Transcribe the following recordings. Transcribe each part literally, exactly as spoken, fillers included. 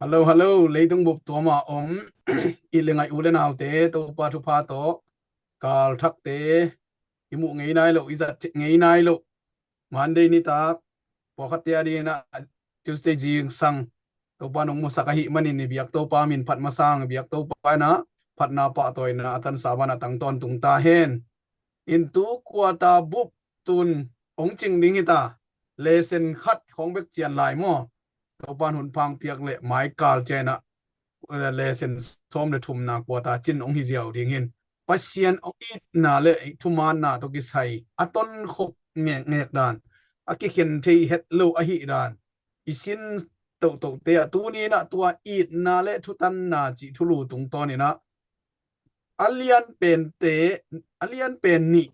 Hallo, hallo, leitung bup tuama om it le ngaih u le naute, Topa thupha tawh, kal thakte, i muh ngei nai lo, i zat ngei nai lo, Monday nitak, pawlkhatte a dingin ah Tuesday zingsang Topa nong musak ahih manin i biak Topa min phat masang, i biak Topa in ah phatna pahtawina a tansa banah tang tawntung ta hen. In tu kuata bup tun hong cing ding hita, lesson khat khawng bek cian lai maw? Topa in hun phang piak le mai kal ciang in ah lesson sawm le thumna kuata cin hong hi ziau ding hi. Pasian hong itna le thumaanna tawh kisai a tonkhop ngekngek dan, a kikhen thei het lo ahih dan i sin tohtohte ah tuni in ah tua itna le thutanna cih thulu tungtawn in ah a lian pente, a lian pen nih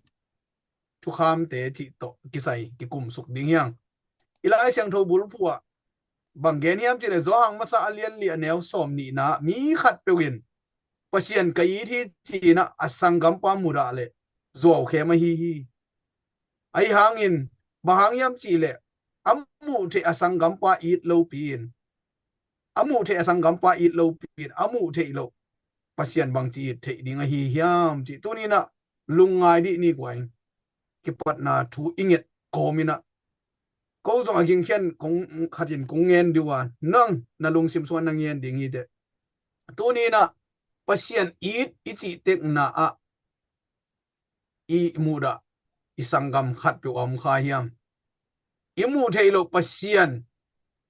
thukhamte cih tawh kisai kikumsuk ding hi hang. I Lai Siangtho bulphuh ah bang gen hiam cih leh Johan masa a lian li a neu sawm nihna, mi khatpeuh in Pasian ka it hi ci-in ah a sanggampa mudah leh zuaukhem ahi hi. Ahi hangin bang hang hiam cih leh a muh theih a sanggampa it lopi in, a muh theih a sanggampa it lopi in a muh theih loh Pasian bangci it theih ding ahi hiam cih tuni in ah lungngai dih ni guai. Kipatna thu i nget kawm in ah ko zong a gingkhen kong khatin kong ngen dih uh a, nang na lungsim sungah na ngen ding hi teh. Tuni in ah Pasian it i cih tekna ah i mudah i sanggam khatpeuh a om kha hiam? I muh theih loh Pasian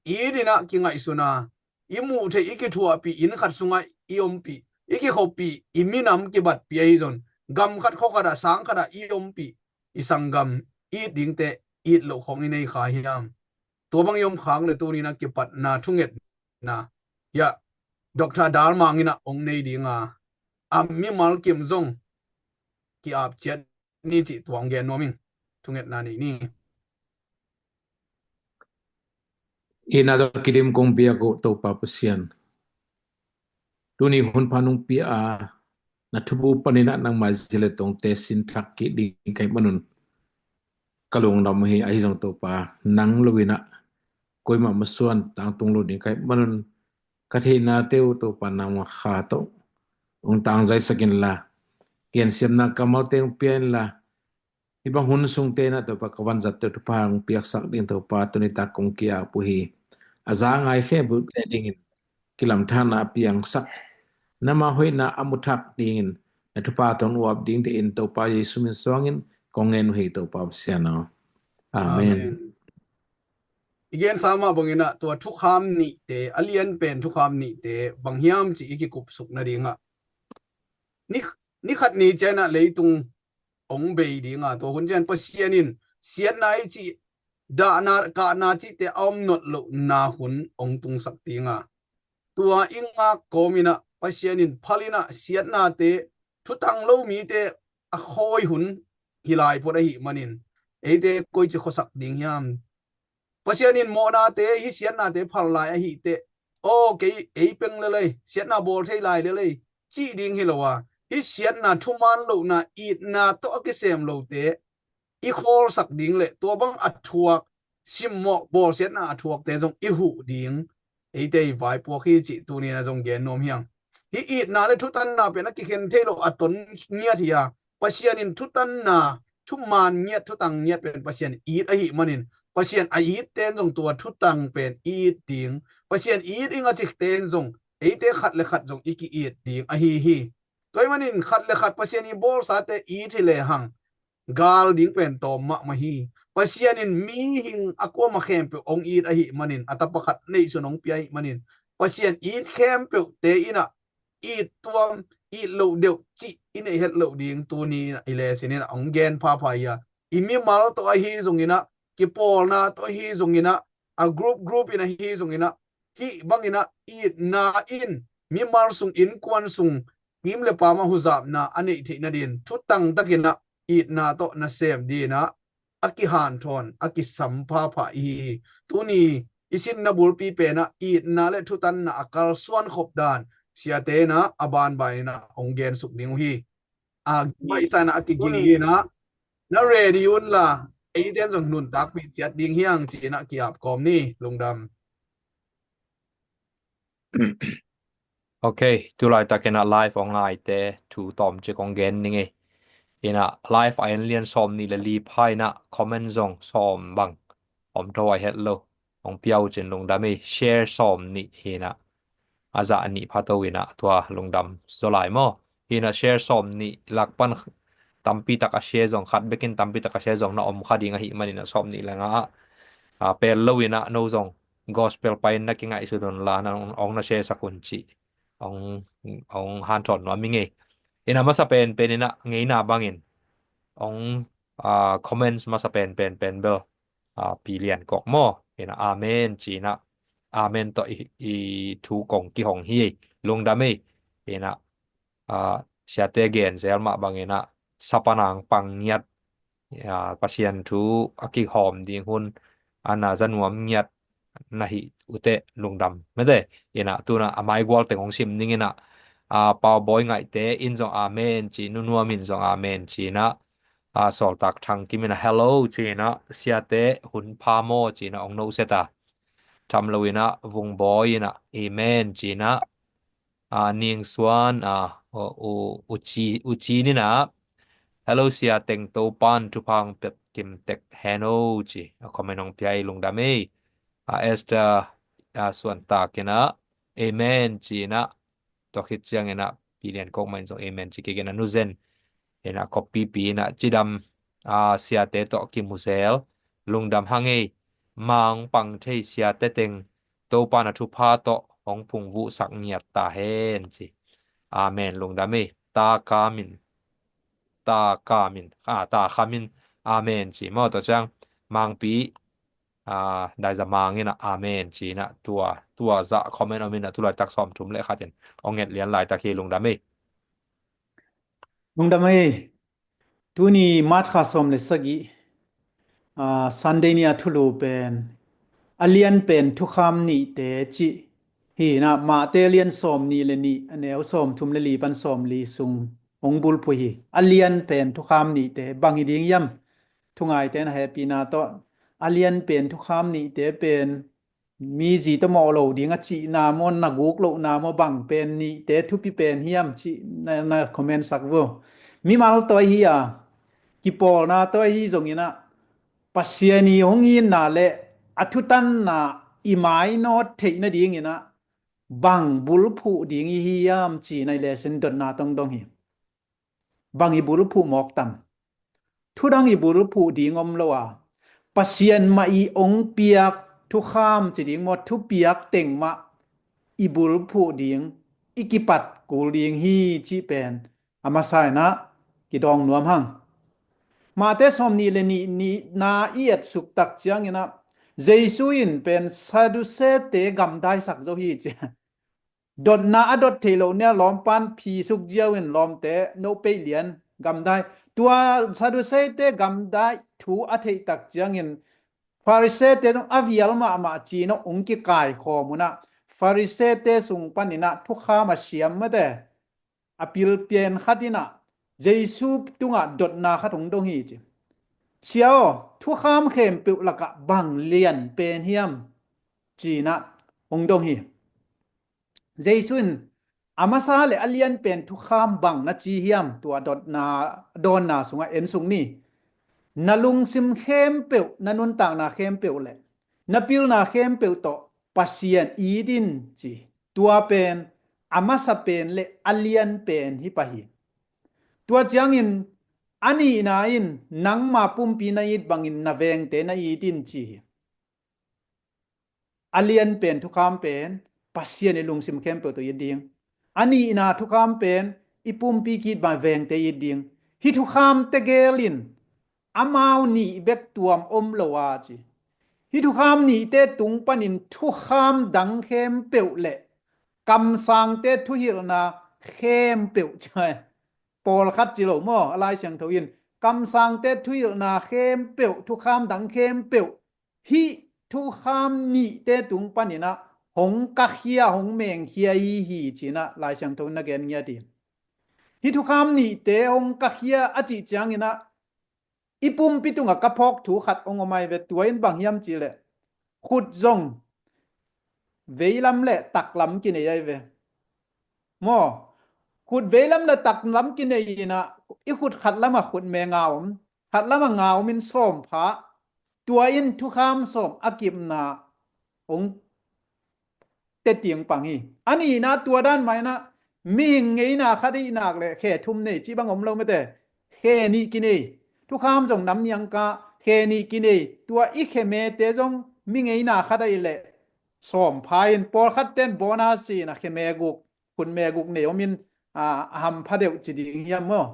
it in ah kingaihsun a, i muh theih i kithuahpih inn khat sungah i ompih, i kikhopih, i minam kibatpih ahi zong gam khat khua khat ah sang khat ah i ompih i sanggam it dingte it loh khawng i nei kha hiam? Tua bang i om khak leh tuni in ah kipatna thunget na, ya, Doctor Dalmang in ah hong nei ding a, a mimal kim zong ki-ap ciat ni cih tua hong gen nuam ing. Thungetna nei ni. Itna tawh kidim kong biak uh Topa Pasian, tuni hun pha nong pia a, na thubu panin ah nangmah zia le tongte sin thak kik ding ka hih manun ka lungdam uh hi. Ahi zong Topa, nang lo in ah koimah masuan tangtung lo ding ka hih manun ka theihnate uh Topa nangmah kha tawh hong tangzaisak inla, gensiamna kammalte hong pia inla, hih bang hun sungte in ah Topa ka vanzatte uh thupha hong piaksak ding Topa tuni tak kong ki-ap uh hi. A za ngai khempeuh te dingin kilamdanna a piangsak, nangmah hoihna a muthak dingin na thupha tawh hong uap ding deihin Topa Jesu min suangin kong ngen uh hi Topa Pasian aw. Amen. Amen. I gensa mah bangin ah tua thukham nihte, a lian pen thukham nihte bang hiam cih i kikupsuk nading ah, ni, ni khat ni ciang ah leitung hong bei ding a, tua hun ciang Pasian in siatna i cih, dahna kahna cihte a om nolh lohna hun hong tungsak ding a, tua i ngak kawm in ah Pasian in phal in ah siatnate, thutang lo mite a khawi hun hi lai phot ahih manin eite koici khuasak ding hiam? Pasian in mawhnate, hih siatnate phal lai ahih teh, aw kei ei peng lel ei, siatna bawl thei lai lel ei cih ding hi lo a, hih siatna thuman lohna itna tawh a kisem lote i khawlsak ding le tua bang a thuak, simmawh bawlsiatna a thuakte zong i huh ding eite i vaipuak hi cih tuni in ah zong gen nuam hi hang. Hih itna le thutanna pen a kikhen thei lo, a ton ngiat hi a, Pasian in thutanna, thuman ngiat, thutang ngiat pen Pasian it ahih manin Pasian a itte in zong tua thutang pen it ding, Pasian it ing a cikte in zong eite khat le khat zong i ki-it ding ahi hi. Tua ahih manin khat le khat Pasian i bawlsate it hi lehang gal ding pen tawm mahmah hi. Pasian in mihing a kuamah khempeuh hong it ahih manin, a tapa khat neihsun hong pia ahih manin, Pasian it khempeuhte in ah it tuam, it loh deuh cih i neih het loh ding tuni in ah i lesson in ah hong gen phapha hi a, i mimal tawh ahi zongin ah, kipawlna tawh ahi zongin ah, a group group in ahi zongin ah, hih bangin ah itna in mimal sung, innkuan sung, ngim le pam ah huzapna a neih theih nadin thutang takin ah itna tawh nasem dingin ah a kihanthawn, a kisam phapha i hi hi. Tuni i sinna bulpi pen ah itna le thutanna a kalsuan khop dan siate in ah a banban in ah hong gensuk ding uh hi. A baihsa in ah a kiging in ah na ready un la, eite in zong nuntakpih ciat ding hi hang ci-in ah ki-ap kawm ni. Lungdam. Ok, tu laitakin ah live hong ngaite thu tawmcik hong gen ning ei. Inah live a en lian sawm nih le li pha inah comment zong sawm bang om tho ai het lo. Hong piau cin lungdam ei, share sawm nih hinah a zah nih pha to inah tua lungdam zaw lai maw? Hinah share sawm nih lak pan tampi tak a share zong, khat bekin tampi tak a share zong na om kha ding ahih maninah sawm nih le nga ah, a, pel lo inah no zong gospel pai in na kingaihsun un la na ong, ong na share sak un cih ong, ong hanthawn nuam ing ei. Inah masa penpen inah ngeina bangin ong, a, comments masa penpen pen bel, a, Pi Lian Kok maw? Inah amen ci inah, amen tawh i, i thu kong kihong hi ei, lungdam ei. Inah, a, siate gen zel mah bang inah sapanang pang ngiat, a, Pasian thu a kihawm ding hun a na za nuam ngiat na hih uh teh lungdam mete. Inah tunah a maigual teng hong sim ning inah, a, Pau Bawi Ngaihte in zong amen ci, Nu Nuam in zong amen ci inah, a, Sawltak Thang Kim inah hello ci inah, siate hun pha maw ci inah hong noset a, tham lo inah Vung Bawi inah amen ci inah, a, Ning Suan, a, u, u, u ci, u ci ninah hello sia teng, Topan thupha hong pia kim tek hen o ci a comment hong pia ei, lungdam ei. A, Esther, a, Suan Tak inah amen ci inah, tua khit ciang inah Pi Lian Kok mah in zong amen ci kik inah, Nu Zen inah kop pipi inah cidam, a, siate tawh kimu zel, lungdam hang ei. Mang pang thei siate teng Topan a thupha tawh hong phungvuhsak ngiat ta hen ci. Amen, lungdam ei. Ta Kam in, Ta Kam in, a, Ta Kham in amen ci maw? Tua ciang Mangpi, a, Daiza Mang inah amen ci inah, tua, tua zah comment om inah tu laitak sawm thum le khat in hong nget lian laitak hi, lungdam ei. Lungdam ei. Tuni March kha sawm le sagih, a, Sunday ni a thulu pen a lian pen thukham nihte cih hi inah, Mahte lian sawm nih le nih, a neu sawm thum le li pan sawm li sung hong bulphuh hi. A lian pen thukham nihte bang hi ding hiam? Thungaite na hehpihna tawh a lian pen thukham nihte pen mi zi tawh mawh lo ding a cihna maw, na guk lohna maw, bang pen nihte thupi pen hiam cih na, na comment sak vo. Mimal tawh ahi a, kipawlna tawh ahi zong inah, Pasian i hong itna le a thutanna i mainawt theih nading inah bang bulphuh ding i hiam cih na i lesin dotna tong dong hi. Bang i bulphuh mawk tam? Thudang i bulphuh ding om lo a, Pasian mah i ong piak thukham ci ding maw, thupiak teng mah i bulphuh ding, i kipat kul ding hi cih pen a masa inah kidawng nuam hang. Mahte sawm nih le nih, nihna i etsuk tak ciang inah Jesu in pen Sadusete gamdaisak zo hi ci. Dotna a dot theih loh nia lawmpan phi suk ziau in lawmte no peih lian gamdai. Tua Sadusete gamdai thu a theih tak ciangin Farisete zong a vial mahmah ci-in ong kikaikhawm unah Farisete sung paninah thukham a siam mate a pilpian khat inah Jesu tungah dotna khat hong dong hi ci. Sia aw, thukham khempeuh lakah bang lian pen hiam? Ci-inah hong dong hi. Jesu in a masa le a lian pen thukham bang na ci hiam? Tua dotna, dawnna sungah en suk ni. Na lungsim khempeuh, na nuntakna khempeuh le na pilna khempeuh tawh Pasian it in ci. Tua pen a masa pen le a lian pen hi pah hi. Tua ciangin a nihna in nangma pumpi na it bangin na vengte na it in ci hi. A lian pen thukham pen Pasian i lungsim khempeuh tawh it ding. A nihna thukham pen i pumpi ki-it bang vengte it ding. Hih thukham tegel in amau nih bek tuam om lo a ci. Hih thukham nihte tung panin thukham dang khempeuh le kamsangte thuhilhna khempeuh ci. Pawlkhat ci lo maw, a Lai Siangtho in kamsangte thuhilhna khempeuh, thukham dang khempeuh hih thukham nihte tung paninah hong kakhia, hong mengkhia hi hi cinah Lai Siangtho in na gen ngiat hi. Hih thukham nihte hong kakhia a cih cianginah i pumpi tungah ka phawk thu khat hong om ai ve. Tua in bang hiam cihleh khut zong veilam le taklam kinei ahi ve. Maw, khut veilam le taklam kinei inah i khut khatlamah khut me nga om, khatlamah nga om in sawm pha. Tua in thukham sawm a kipna hong teti hong pang hi. A nihna tua dan mah inah mihing ngeina khat ahih nak le khe thum nei cih bang om lo mete. Khe nih kinei. Thukham zong nam niangka khe nih kinei. Tua i khe mete zong mi ngeina khat ahih leh sawm pha in, pawlkhat ten bonus ci-in a khe me guk, khut me guk nei om in, a, a hampha deuh ci ding hiam maw?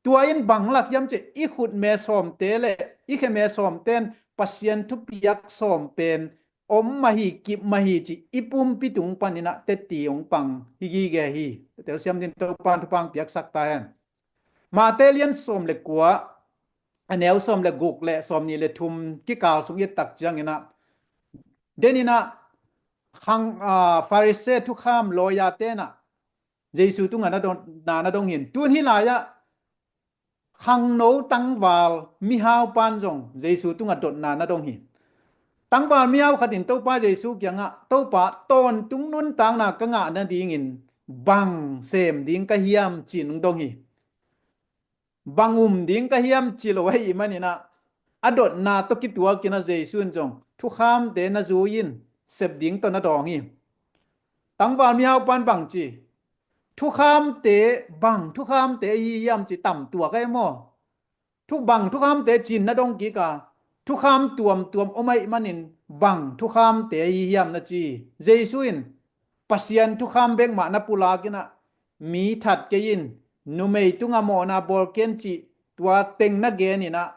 Tua in bang lak hiam cih i khut me sawmte le i khe me sawmte in Pasian thupiak sawm pen om mah hi, kip mah hi cih i pumpi tung paninah teti hong pang hi gige hi. Telsiam din Topan thupha piaksak ta hen. Mate lian sawm le kua, a neu sawm le guk le sawm nih le thum kikal sung i et tak cianginah, deninah khang, a, Pharisee thukham lawyer tenah Jesu tungah na dong, na, na dong hin. Tun hih lai-ah khangno tangval mihau pan zong Jesu tungah dotna na dong hi. Tangval mihau khat in Topa Jesu kiangah, Topa, tawntung nuntakna ka ngah nadingin bang sem ding ka hiam, ci-in hong dong hi. Bang um ding ka hiam ci lo ahih maninah, a dotna tawh kituakinah Jesu in zong thukhamte na zui in sep ding tawh na dawng hi. Tangval mihau pan bang ci, thukhamte, bang thukhamte ahi hiam ci tam tuak ahi maw? Thu, bang thukhamte ci-in na dong kik a, thukham tuamtuam om ahih manin bang thukhamte ahi hiam na ci. Jesu in Pasian thukham bek mah na pulakinah, mi that kei in, numei tungah mawhna bawl ken cih tua teng na geninah,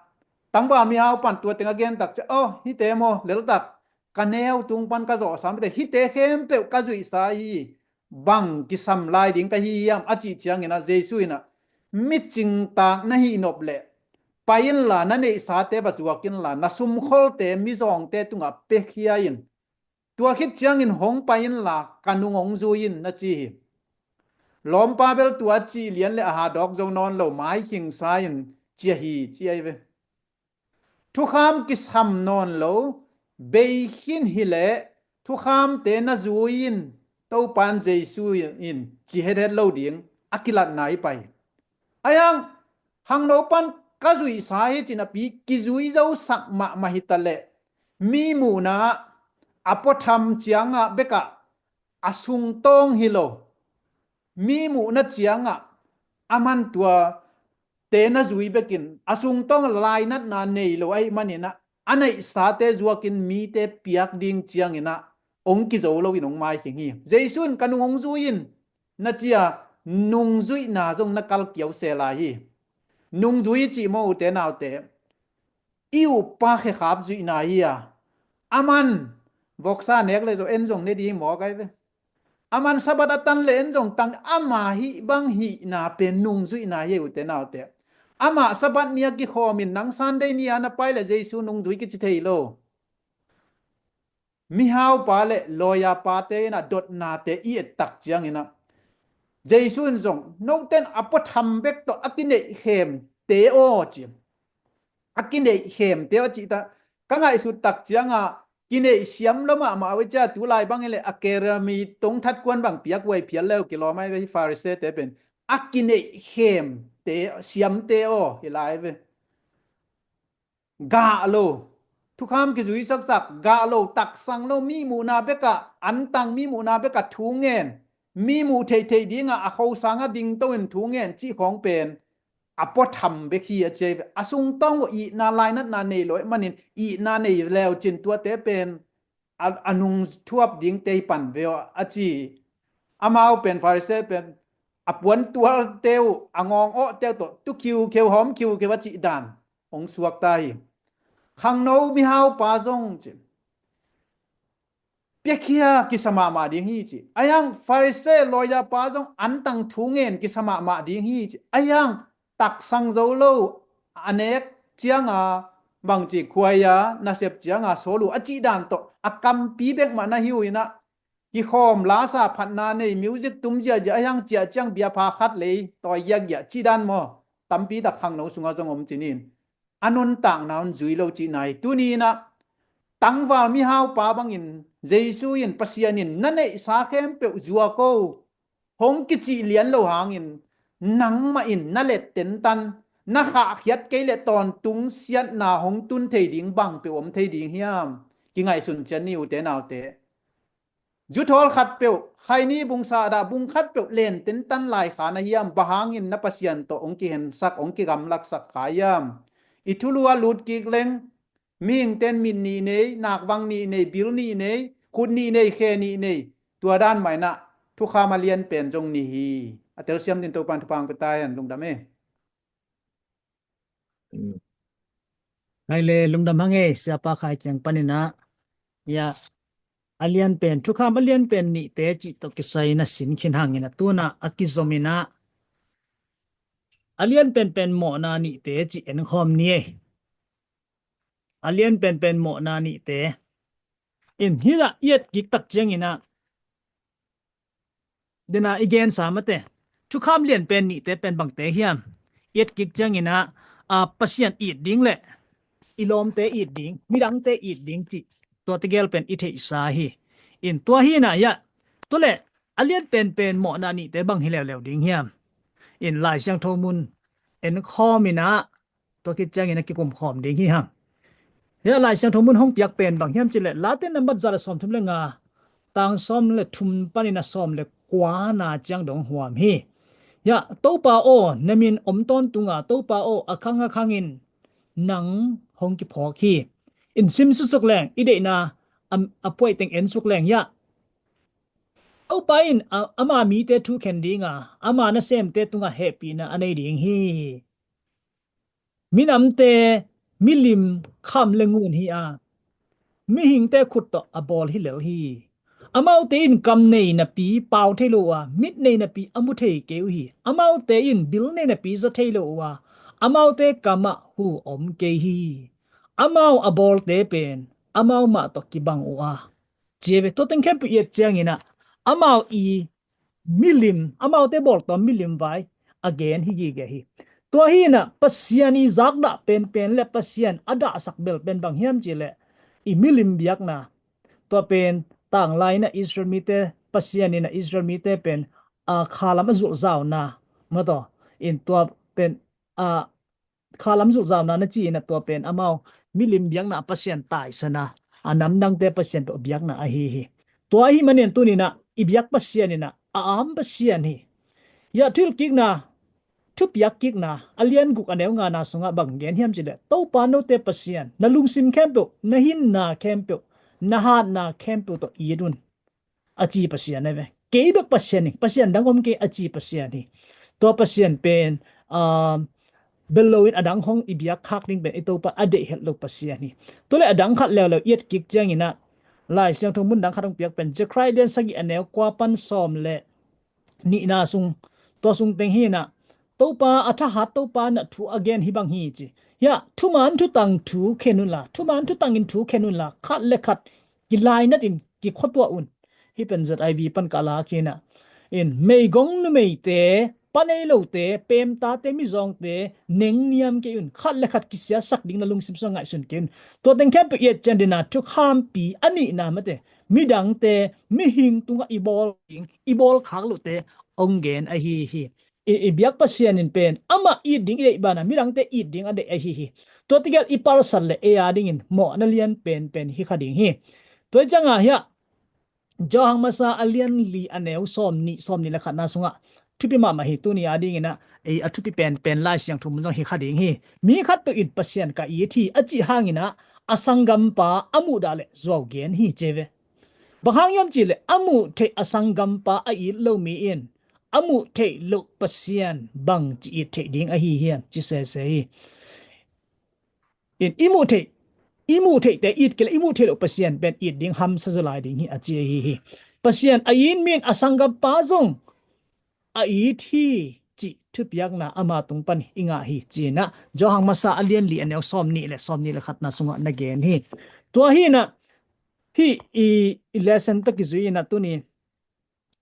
tangval mihau pan tua teng a gen tak ciah, aw, hihte maw, leltak, ka neu tung pan ka zawhsa mite, hihte khempeuh ka zuihsa hi, bang kisam lai ding ka hi hiam, a cih cianginah Jesu inah, mi cingtak na hih nop leh pai inla na neihsate va zuak inla na sumkholte mizawngte tungah piakhia in, tua khit ciangin hong pai inla ka nung hong zui in, na ci hi. Lawmpa bel tua cih lian le a hadawk zo nawn lo, maikhingsa in ci ahi, ci ahi ve. Thukham kisam nawn lo, bei khin hileh thukhamte na zui in, Topan Jesu in ci hethet lo ding a kilatna i pai. Ahi hang khangno pan ka zuihsa hi ci napi kizui zosak mahmah hi taleh, mi muhna ah a puatham ciangah bekah a sungtawng hi lo. Mi muhna ciangah a man tua te na zui bekin a sungtawng lainatna nei lo ahih maninah, a neihsate zuakin mite piak ding cianginah hong kizo loin hong maikhing hi. Jesu in ka nung hong zui in na ci a, nungzuihna zong na kalkiau se lai hi. Nungzui cih maw, ute naute, i uppa khekhap zuihna hi a, a man voksa nek le zo en zong ne ding hi mawk ai ve. A man Sabbath a tan le en zong tang, ama hih bang hihna pen nungzuihna hi, ute naute. Amah Sabbath ni a kikhawmin nang Sunday ni a na pai le Jesu nungzui kici thei lo. Mihaupa le lawyer pate inah dotnate i et tak cianginah Jesu in zong noten a puatham bek tawh a kineihkhemte aw ci. A kineihkhemte aw cih ta, ka ngaihsut tak ciangah kineih siam lo mahmah uh i cia, tu lai bangin le a kerami tungthat kuan bang piak uai phial leu kilawm ai ve hi Pharisee-te pen. A kineihkhemte, siamte aw hi lai ve. Gah lo, thukham kizui saksak, gah lo, taksang lo, mi muhna bekah antang, mi muhna bekah thu ngen, mi muh theihtheih dingah a khosangah dingto in thu ngen cih khawng pen a puatham bek hi a ci ai ve. A sungtawng uh itna lainatna nei lo ahih manin itna nei leu cin tuate pen a, a nung thuap dingte hi pan ve aw a ci. Amau pen Pharisee pen a puan tualte uh, a ngawng awhte uh tawh tu khiukheu hawm khiukheu a cih dan hong suak ta hi. Khangno mihaupa zong ci, piakhia kisa mahmah ding hi ci. Ahi hang Pharisee lawyer pa zong antang thu ngen kisa mahmah ding hi ci. Ahi hang taksang zo lo, a nek cianga bangci khuaia nasep cianga sawl uh a cih dan tawh a kampi bek mah na hi uh inah, kikhawm lasa phatna nei, music tum ziazia, ahi hang ciah ciang biapha khat lei tawi giakgiah cih dan maw, tampi tak khangno sungah zong om cinin a nuntakna un zui lo cihna hi. Tuni inah tangval mihaupa bangin Jesu in, Pasian in na neihsa khempeuh zuak o, hong kicih lian lo hangin, nangmah in na let tentan, na khahkhiat kei leh tawntung siatna hong tun thei ding bang peuh om thei ding hiam? Kingaihsun ciat ni, ute naute. Juthawl khatpeuh, Khaini bung sa ah bung khatpeuh len tentan lai kha na hiam? Bang hangin na Pasian tawh hong kihensak, hong kigamlatsak kha hiam? I thulu ah lut kik leng, mihingte'n mit nih nei, nakvang nih nei, bil nih nei, khut nih nei, khe nih nei. Tua dan mah in ah thukham a lian pen zong nih hi. A telsiam dingin Topa'n thupha hong pia ta hen. Lungdam e. Khai le, lungdam hang e, Siapa Khai kiang panin ah. Ya, a lian pen, thukham a lian pen nihte cih tawh kisai na sin khin hangin ah, tu-in ah a kizom in ah, a lian penpen mawhna nihte cih en khawm ni e. A lian penpen mawhna nihte. In hih ah i et kik tak ciangin ah, dena i gensa mate, thukham lian pen nihte pen bangte hiam? I et kik ciangin ah, a, Pasian it ding le i lawmte it ding, midangte it ding cih, tua tegel pen i theihsa hi. In tua hi-in ah, ya, tua leh a lian penpen mawhna nihte bang hi leuleu ding hiam? In Lai Siangtho mun en khawm in ah, tua khit ciangin a kikum khawm ding hi hang. Hih ah Lai Siangtho mun hong piak pen bang hiam cih leh, Late nambat za le sawmthum le nga, tang sawm le thum panin a sawm le kuana ciang dong huam hi. Hih ah, Topa aw, na min om tawntung a, Topa aw, a khang a khangin nang hong kiphawk hi. In sim suksuk leng, i deihna a, a puaiteng en suk leng, hih ah, Topa in a, ama mite thu khen ding a, ama nasemte tungah hehpihna a nei ding hi. Minamte milim kham le ngun hi a, mihingte khut tawh a bawl hi lel hi. Amaute in kam nei napi pau thei lo uh a, mit nei napi a mu thei kei uh hi. Amaute in bil nei napi za thei lo uh a, amaute kamah hu om kei hi. Amau a bawlte pen amau mah tawh kibang uh a, ci ve. Tua teng khempeuh i et ciangin ah, amau i milim, amaute bawl tawh milim vai a gen hi gige hi. Tua hi-in ah, Pasian i zakdah penpen le Pasian a dahsak bel pen bang hiam cih leh, i milim biakna. Tua pen tanglai in ah Israel mite, Pasian in ah Israel mite pen, a, khalam a zulhzauna, mataw, in tua pen, a, khalam zulhzauna na ci-in ah, tua pen amau milim biakna, Pasian taisan a, a namdangte Pasian tawh biakna ahi hi. Tua ahih manin tuni-in ah i biak Pasian in ah a am Pasian hi. Hih ah Thuhilhkikna, Thupiakkikna a lian guk a neu ngana sungah bang gen hiam cih leh, Topa note Pasian, na lungsim khempeuh, na hinna khempeuh, na hatna khempeuh tawh it un, a ci Pasian ahi ve. Kei bek Pasian hi, Pasian dang om kei, a ci Pasian hi. Tua Pasian pen, ah, bel loin a dang hong i biak khak ding pen i Topa a deih het lo Pasian hi. Tua leh a dang khat leuleu i et kik ciangin ah, Lai Siangtho mun dang khat hong piak pen, Zekhariah lian sagih a neu kua pan sawm le nihna sung, tua sung teng hi-in ah, Topa a thahat Topa in ah thu a gen hi bang hi ci. Hih ah, thuman thutang thu khen unla, thuman thutangin thu khen unla, khat le khat kilainatin kikhuatuah un. Hih pen Z I V pan ka lak hi-in ah, in meigong numeite, pa nei lote, pemtate, mizawngte nengniam kei un, khat le khat kisiasak ding na lungsim sungah ngaihsun kei un. Tua teng khempeuh i et ciang dena thukhampi a nihna mate, midangte, mihing tungah i bawl ding, i bawl khak lohte hong gen ahi hi. I, i biak Pasian in pen amah it ding i deih banah midangte it ding a deih ahi hi. Tua tegel i palsat leh ei a dingin mawhna lian penpen hi kha ding hi. Tua hi ciangah hih ah, Johan Masa a lian li a neu sawm nih, sawm nih le khatna sungah thupi mahmah hi. Tuni a dingin ah, ei, a thupi penpen Lai Siangtho mun zong hi kha ding hi. Mi khatpeuh in Pasian ka it hi a cih hangin ah, a sanggampa a muhdah leh zuau gen hi, ci ve. Bang hang hiam cih leh, a muh theih a sanggampa a it lo mi in a muh theih loh Pasian bangci it theih ding ahi hiam, ci sese hi. In i muh theih, i muh theihte it kei leh, i muh theih loh Pasian pen it ding hamsa zaw lai ding hi, a ci ahi hi. Pasian a it mi in a sanggampa zong a it hi cih thupiakna ama tung pan i ngah hi, ci-in ah Johan Masa a lian li a neu sawm nih le sawm nih le khatna sungah na gen hi. Tua hi-in ah, hih i, i lesson tawh kizui-in ah tuni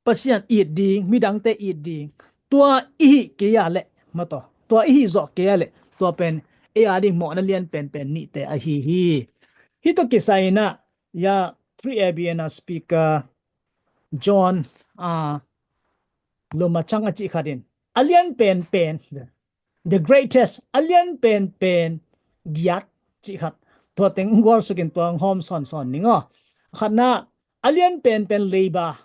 Pasian it ding, midangte it ding, tua i hih kei a leh, mataw, tua i hih zawh kei a leh, tua pen ei a ding mawhna lian penpen nihte ahi hi. Hih tawh kisai-in ah, ya, three A B N a speaker John a Lomachang a cih khat in a lian penpen, the greatest, a lian penpen giat cih khat, tua teng gual sukin tua hong hawm sawnsawn ning aw. Khatna, a lian penpen leiba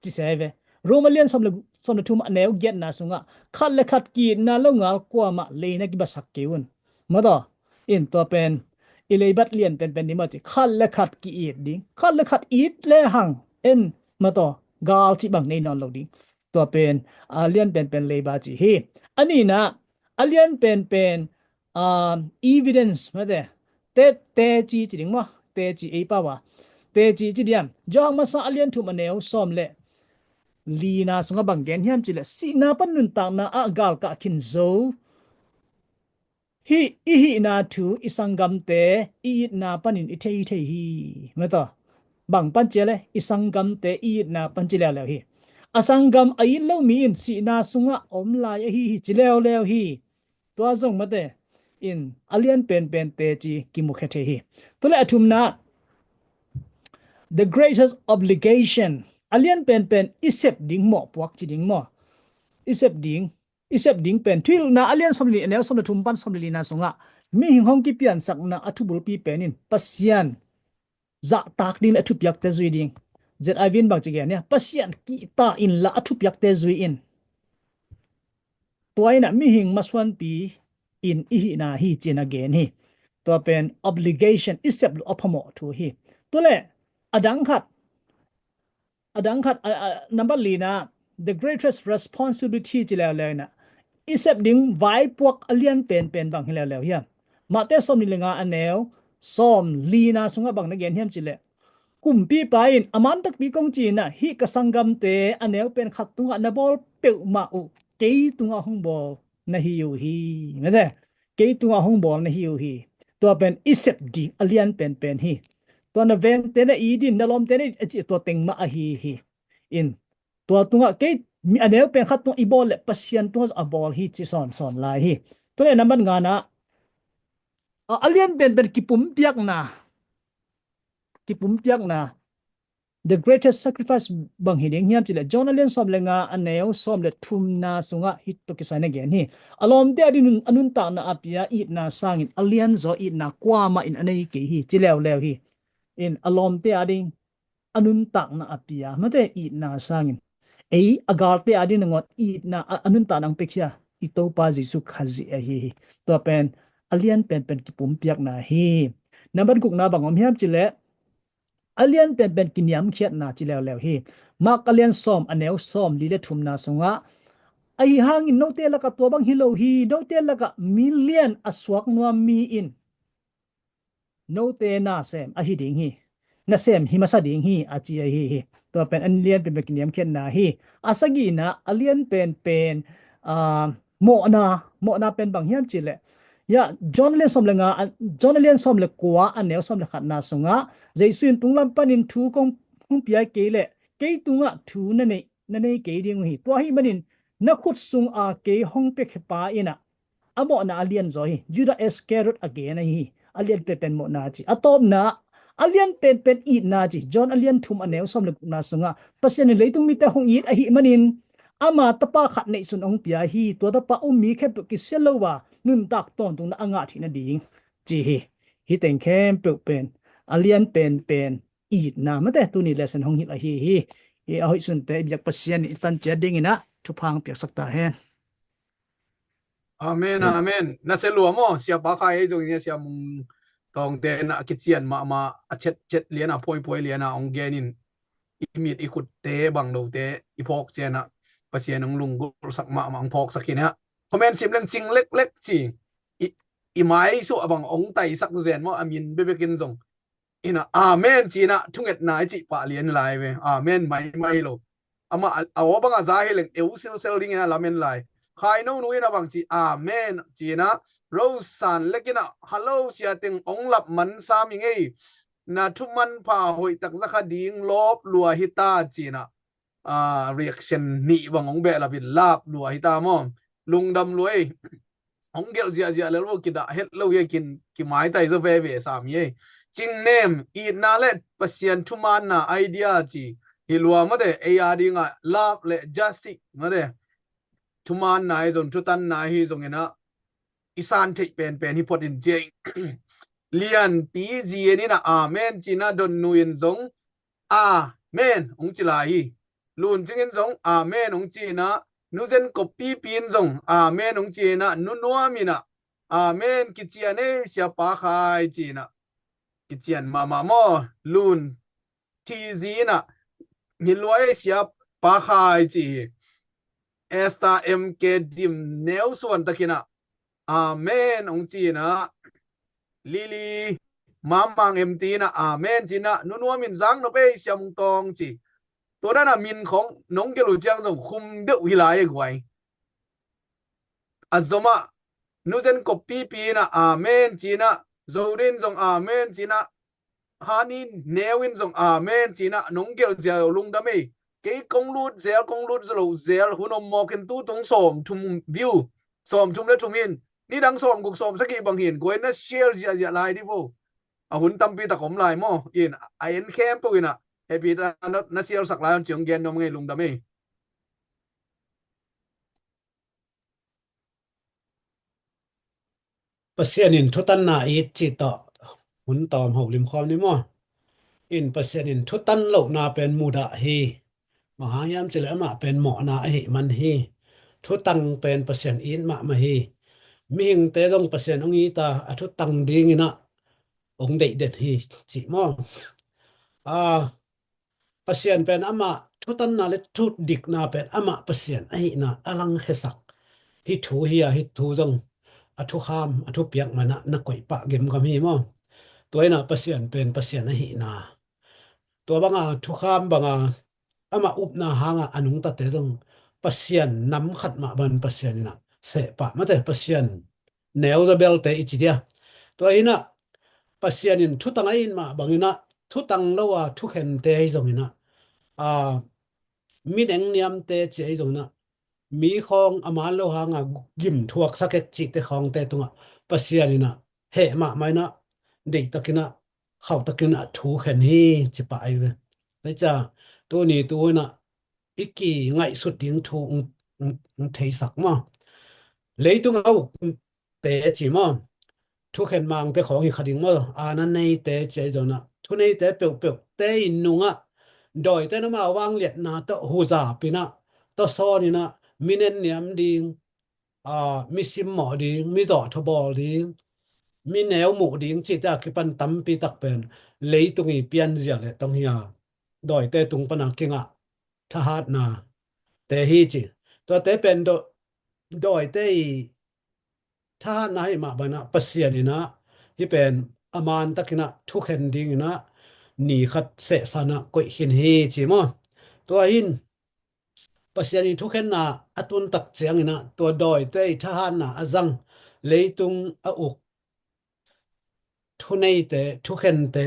ci se ve. Rom a lian sawm le, sawm le thum a neu giatna sungah khat le khat ki-itna lo ngal kuamah leina kibasak kei un. Mataw, in tua pen i leibat lian penpen ni maw ci, khat le khat ki-it ding, khat le khat it le hang en, mataw, gal cih bang nei nawn lo ding. Tua pen a lian penpen leiba ci hi. A nihna, a lian penpen evidence mate, te, teci ci ding maw, teci ei pau a, teci ci diam. Johan masa a lian thum a neu sawm le lina sungah bang gen hiam cih leh, sihna pan nuntakna ah galkah khin zo hih i hihna thu i sanggamte i itna panin i thei thei hi. Mataw, bang pan ci a leh, i sanggamte i itna pan ci leuleu hi. A sanggam a it lo mi in sihna sungah om lai ahi hi ci leuleu hi. Tua zong mate in a lian penpen teci kimukhia thei hi. Tua leh a thumna, the greatest obligation, a lian penpen i sep ding mawhpuak ci ding maw, i sep ding, i sep ding pen Thuhilhna a lian sawm le nih a neu sawm le thum pan sawm le lina sungah mihing hong kipiansakna a thubulpi pen in Pasian zahtak ding le a thupiakte zui ding. Z I V in bang ci gen hiam, Pasian kihta inla a thupiakte zui in. Tua in ah mihing masuanpi in i hihna hi ci-in a gen hi. Tua pen obligation, i sep loh a phamawh thu hi. Tua leh a dang khat, a dang khat, a, a, number lina, the greatest responsibility ci leuleu in ah i sep ding vaipuak a lian penpen bang hi leuleu hiam. Mate sawm nih le nga a neu sawm lina sungah bang na gen hiam cih leh, kumpipa in a man takpi kong ci-in ah hih ka sanggamte a neu pen khat tungah na bawl peuhmah uh kei tungah hong bawl na hi uh hi. Mate, kei tungah hong bawl na hi uh hi. Tua pen i sep ding a lian penpen hi. Tua na vengte na it in, na lawmte na it a cih tua teng mah ahi hi. In tua tungah kei mi a neu pen khat tungah i bawl leh Pasian tungah a bawl hi ci sawnsawn lai hi. Tua leh number ngana, a, a lian penpen kipumpiakna, kipumpiakna, the greatest sacrifice bang hi ding hiam cih leh John a lian sawm le nga a neu sawm le thumna sungah hih tawh kisai na gen hi. A lawmte ading nun-, a nuntakna a pia itna sangin a lianzaw itna kuamah in a nei kei hi ci leuleu hi. In a lawmte ading a nuntakna a pia, mate, itna sangin ei a galte ading nangawn itna a, a nuntakna hong piakhia i Topa Jesu Khazih ahi hi. Tua pen a lian penpen kipumpiakna hi. Number gukna bang om hiam cih leh a lian penpen kiniamkhiatna ci leuleu hi. Mark a lian sawm a neu sawm li le thumna sungah, ahi hangin note lakah tua bang hi lo hi, note lakah milian a suak nuam mi in note nasem ahi ding hi, nasem hi masa ding hi a ci ahi hi. Tua pen a lian penpen kiniamkhiatna hi. A sagihna, a lian penpen, ah, mawhna, mawhna pen bang hiam cih leh, ya, John a lian sawm le nga, a, John a lian sawm le kua a neu sawm le khatna sungah Jesu in tunglam panin thu kong hong pia kei leh kei tungah thu na nei, na nei kei ding uh hi. Tua ahih manin na khut sunga kei hong piakhia pa in ah a mawhna a lianzaw hi. Judas Iscariot a gen ahi hi. A lian penpen mawhna ci. A tawpna, a lian penpen itna ci. John a lian thum a neu sawm le gukna sungah Pasian in leitung mite hong it ahih manin ama tapa khat neihsun hong pia hi. Tua tapa um mi khempeuh kisia lo a nuntak tawntungna a ngah theih nading ci hi. Hih teng khempeuh pen a lian penpen itna, mate, tuni lesson hong hilh ahi hi. Hi a hoih sunte i biak Pasian in i tan ciat dingin ah thupha hong piaksak ta hen. Amen, amen. Na sia lua maw, siapa Khai ei zong in, sia Mung Tawngte na a kician mahmah, a chet chet lian a, phuai phuai lian a hong gen in, i mit i khutte bang lote i phawk cian ah Pasian hong lunggulhsak mahmah, hong phawksak in ah. Comment sim leng cing leklek ci. I, i mai suah bang hong taisak zen maw, a min bekbek in zong. Ina, amen ci-in ah thungetna i cih pah lian lai ve. Amen maimai lo. Amah a, a aw bang a za hi leng eu silsel dingin a lamen lai. Khai no nu in a bang ci, amen ci-in ah, Rose San Lek in ah, hello sia teng, hong lap man sam hi ngei. Na thu manpha hoih tak za kha ding, lawp lua hi ta ci-in ah, ah, reaction nih bang hong behlap in, lap lua hi ta maw. Lungdam lua ei. Hong gelh ziahziah lel vo, kidah het lo hi a, kin kimaitai zaw veve sam hi ei. Cingnem, itna le Pasian thumaanna idea ci hi lua mate, ei a dingah love le justice mate. Thumaanna hi zong, thutanna hi zong inah i san theih penpen hi phot in ci ei. Lianpi Zi En inah amen ci inah, Don Nu in zong amen hong ci lai hi. Lun Cing in zong amen hong ci inah, Nu Zen Kop Pipi in zong amen hong ci inah, Nu Nuam inah amen, kician ei Siapa Khai ci inah kician mahmah maw. Lun Thi Zi inah hi lua ei Siapa Khai ci hi. Esther M K Dim Neu Suan tak inah amen hong ci inah, Lily Mamang M T inah amen ci inah, Nu Nuam in zang nop ei Sia Mung Tawng ci. Tua dan a min khawng nong gelh uh ciang zong khum deuh hi lai e guai. A zomah Nu Zen Kop Pipi inah amen ci inah, Zo Din zong amen ci inah, Hani Neu in zong amen ci inah nong gelh ziau lungdam ei. Kei kong lut zel, kong lut zo lo zel, hun om mawk in tu tung sawmthum view, sawmthum le thum in, nidang sawmguk sawmsagih bang hin guai na share ziahziah lai di vo. A hun tampi tak om lai maw. In a en khempeuh inah hehpih ta na, na share sak lai un ci hong gen nuam ngei, lungdam ei. Pasian in thutanna it cih tawh hun tawm holim khawm ni maw. In Pasian in thutan lohna pen mudah hi. Bang hang hiam cih leh amah pen mawhna ahih man hi. Thutang pen Pasian it mahmah hi. Mihingte zong Pasian hong it a, a thutang ding inah hong deih den hi cih maw. A, Pasian pen amah thutanna le thudikna pen amah Pasian ahihna a langkhiasak. Hih thu hi a, hih thu zong a thukham, a thupiak man ah na koih pah gemgam hi maw. Tua inah Pasian pen Pasian ahihna, tua banga thukham banga amah upna hanga a nungtate zong Pasian nam khat mah bang Pasian inah seh pah mate, Pasian neu zaw belte i ci dia. Tua inah Pasian in thutang a it mah bang inah thutang lo a thukhente hi zong inah, a, mi nengniamte ci ahi zong inah, mi khawng a man lo hanga gim thuaksak ek cihte khawngte tungah Pasian inah heh mahmah inah, deihtak inah, khauhtak inah thukhen hi ci pah ahi ve. Tua hi ciang tuni tu inah i kingaihsut ding thu hong, hong, hong theisak maw. Leitung a ukte ci maw, thukhen mangte khawng hi kha ding maw. A na neite ci ahi zong inah, thuneite peuhpeuhte in nungah dawite in amau vangliatna tawh huzap inah, tawsawn inah, mi nenniam ding, a, mi simmawh ding, mi zawhthawh bawl ding, mi neu muh ding cihte a kipan tampi tak pen leitung i pianzia le tong hi a, dawite tung pana kingah thahatnate hi ci. Tuate pen daw, dawite i thahatna hi mah bang inah Pasian inah hih pen a mantak inah thukhen ding inah ni khat sehsa inah koih khin hi ci maw. Tua hin Pasian i thukhenna a tuntak ciang inah tua dawite i thahatna a zang, leitung a uk thuneite, thukhente,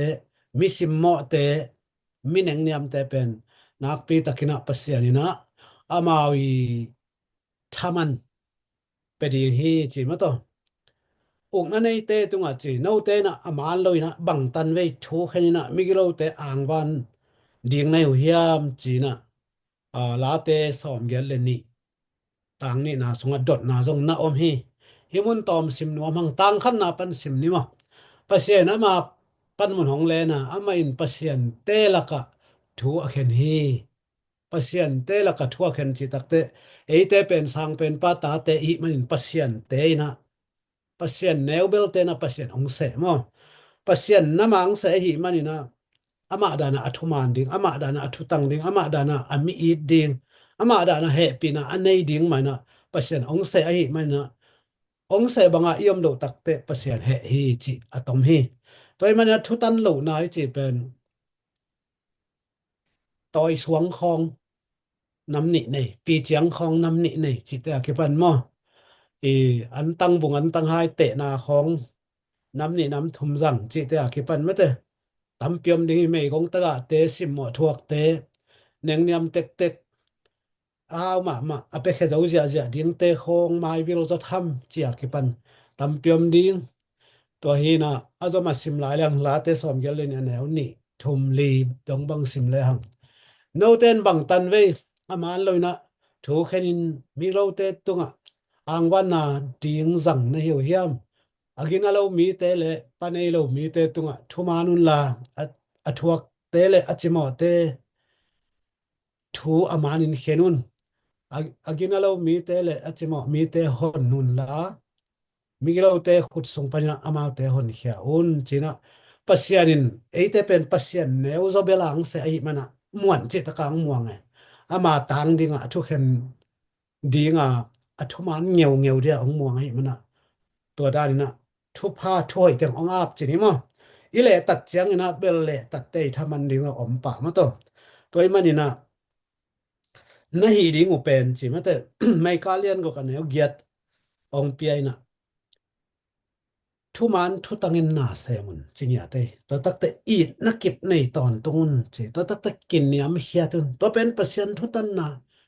mi simmawhte, mi nengniamte pen nakpi tak inah Pasian inah amau i thaman pia ding hi ci maw. Tua ukna neite tungah ci, note inah a man lo inah bangtan vei thukhen inah migilote angvan ding na hi uh hiam ci inah, a, Late sawmgiat le nih, tang nihna sungah dotna zong na om hi. Hih mun tawm sim nuam hang, tang khatna pan sim ni maw. Pasian ama panmun hong len a, amah in Pasiante lakah thu a khen hi. Pasiante lakah thu a khen cih takteh, eite pen sangpenpa tate i hih manin Pasiante inah, Pasian neu belte inah Pasian hong seh maw. Pasian nama hong seh ahih man inah, amah dan a a thuman ding, amah dan a a thutang ding, amah dan a a mi it ding, amah dan a hehpihna a nei ding mah inah Pasian hong seh ahih man inah, hong seh banga i om loh takteh Pasian heh hi cih a tom hi. Tua ahih man inah thutan lohna i cih pen tawisuang khawng nam nih nei, piciang khawng nam nih nei cihte a kipan maw. I antang bung antang hai tehna khawng nam nih nam thum zang cihte a kipan mate. Tampi om ding hi, meigong tagahte, simmawh thuakte, nengniam tektek, a hau mahmah a piakhia zo ziahziah dingte khawng maivil zaw tham ci a kipan tampi om ding. Tua hi-in ah a zom a sim lai leng Late sawmgiat le nih a neu nih, thum, li dong bang sim le hang. Note in bang tanvei a man lo-in ah thu khenin migilote tungah angvanna ding zang na hi uh hiam? A gina lo mite le pa nei lo mite tungah thuman unla, a, a thuakte le a cimawhte thu a manin khen un. A, a gina lo mite le a cimawh mite hon unla, migilote khut sung panin amaute honkhia un, ci-in ah Pasian in eite pen Pasian neu zaw bel a ang se ahih manin ah muan cih takin ang muang e. Ama tang dingah a thukhen dinga a thuman ngeungeu dia hong muang ahih manin ah, tua danin ah thupha thuhoih teng hong ap ci ni maw. I lehtat ciangin ah bel lehtatte i thaman ding a om pah maw taw. Tua ahih manin ah na hih ding uh pen ci mate, Mika lian guk a neu giat hong pia in ah thuman thutangin na sem un ci ngiat ei. Tua takte itna kip nei tawntung un ci. Tua takte kiniamkhiat un. Tua pen Pasian thutanna,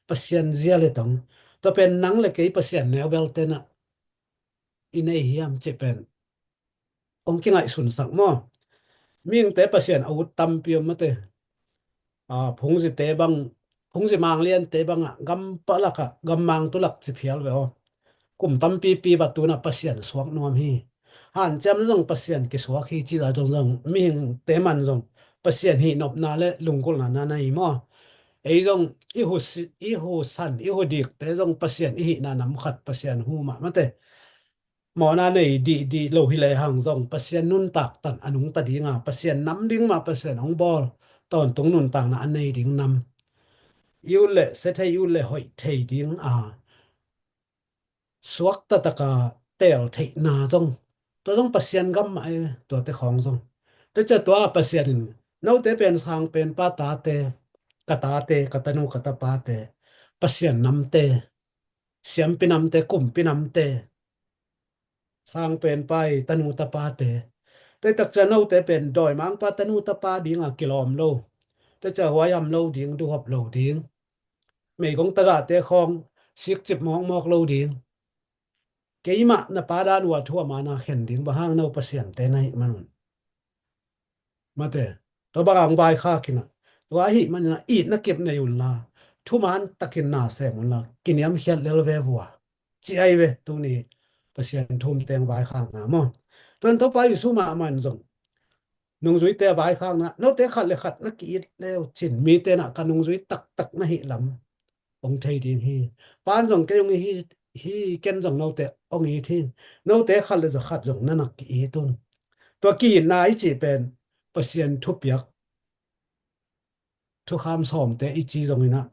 Pasian zia le tong. Tua pen nang le kei Pasian neu belte in ah i nei hiam cih pen hong kingaihsunsak maw. Mihingte Pasian a ut tampi om mate. A, phungzite bang, phungzi mangliante bangah gampalakah, gammang tulak ci phial ve aw. Kum tampipi va tu-in ah Pasian suak nuam hi. Hanciam zong Pasian kisuak hi ci zah dong zong mihingte man zong Pasian hih nopna le lunggulhna na nei maw. Ei zong i hu si-, i hu san, i hu dikte zong Pasian i hihna nam khat Pasian hu mah mate. Mawhna nei dihdih lo hi lehang zong Pasian nuntak tan a nungta dinga, Pasian nam ding mah Pasian hong bawl tawntung nuntakna a nei ding nam. I ut le sia thei, i ut le hoih thei ding a suakta taka teel theihna zong, tua zong Pasian gam mah e, tuate khawng zong. Tua ciang tua Pasian in note pen sangpenpa tate, ka tate, ka tanu ka tapate, Pasian namte, siampi namte, kumpi namte, sangpenpa i tanu tapate. Tua tak ciang note pen dawimangpa tanu tapa dinga kilawm lo. Tua ciang huaiham lo ding, duhop lo ding. Meigong tagahte khawng sikcip mawkmawk lo ding. Keimah na pa dan uh a thu a man a khen ding, bang hang no Pasiante na hih man un. Mate, tua bang hong vaikhak in ah, tua ahih manin ah itna kip nei unla, thuman takin na sem unla, kiniamkhiat lel ve vua. Ci ahi ve, tuni Pasian thu-um teng vaikhakna maw. Tua in Topa Jesu mahmah in zong nungzuite a vaikhakna, note khat le khat na ki-it le uh cin, mite in ah ka nungzui taktak na hih lam hong thei ding hi. Pa in zong kei hong it hi, hi, ken zong note hong it hi. Note khat le za khat zong na na ki-it un. Tua ki-itna i cih pen Pasian thupiak, thukham sawmte i ci zongin ah,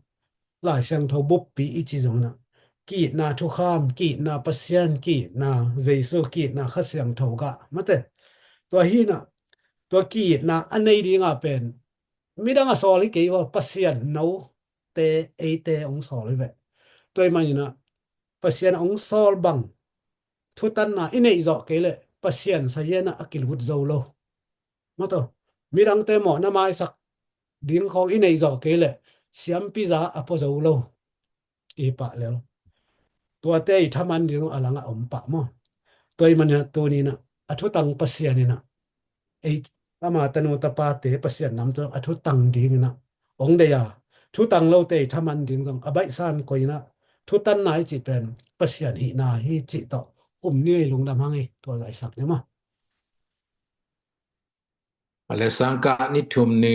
Lai Siangtho buppi i ci zongin ah, ki-itna thukham, ki-itna Pasian, ki-itna Jesu, ki-itna Kha Siangtho gah mate. Tua hi-in ah, tua ki-itna a nei dinga pen midang a sawl hi kei uh a, Pasian note eite hong sawl hi ve. Tua ahih manin ah Pasian hong sawl bang thutanna i neih zawh kei leh Pasian sazian ah a kilut zo lo. Maw taw, midangte mawhna maisak ding khawng i neih zawh kei leh siampi za a pua zo lo. I pah lel. Tuate i thaman ding a langah om pah maw. Tua ahih manin ah tuni-in ah a thutang Pasian in ah, ei, ama tanu tapate Pasian namte a thutang dingin ah hong deih a, thutang lote i thaman ding zong a baihsa-in koih in ah, thutanna i cih pen Pasian hihna hi cih tawh um ni ei, lungdam hang ei, tua zaisak ni maw. A le sangkah ni thum ni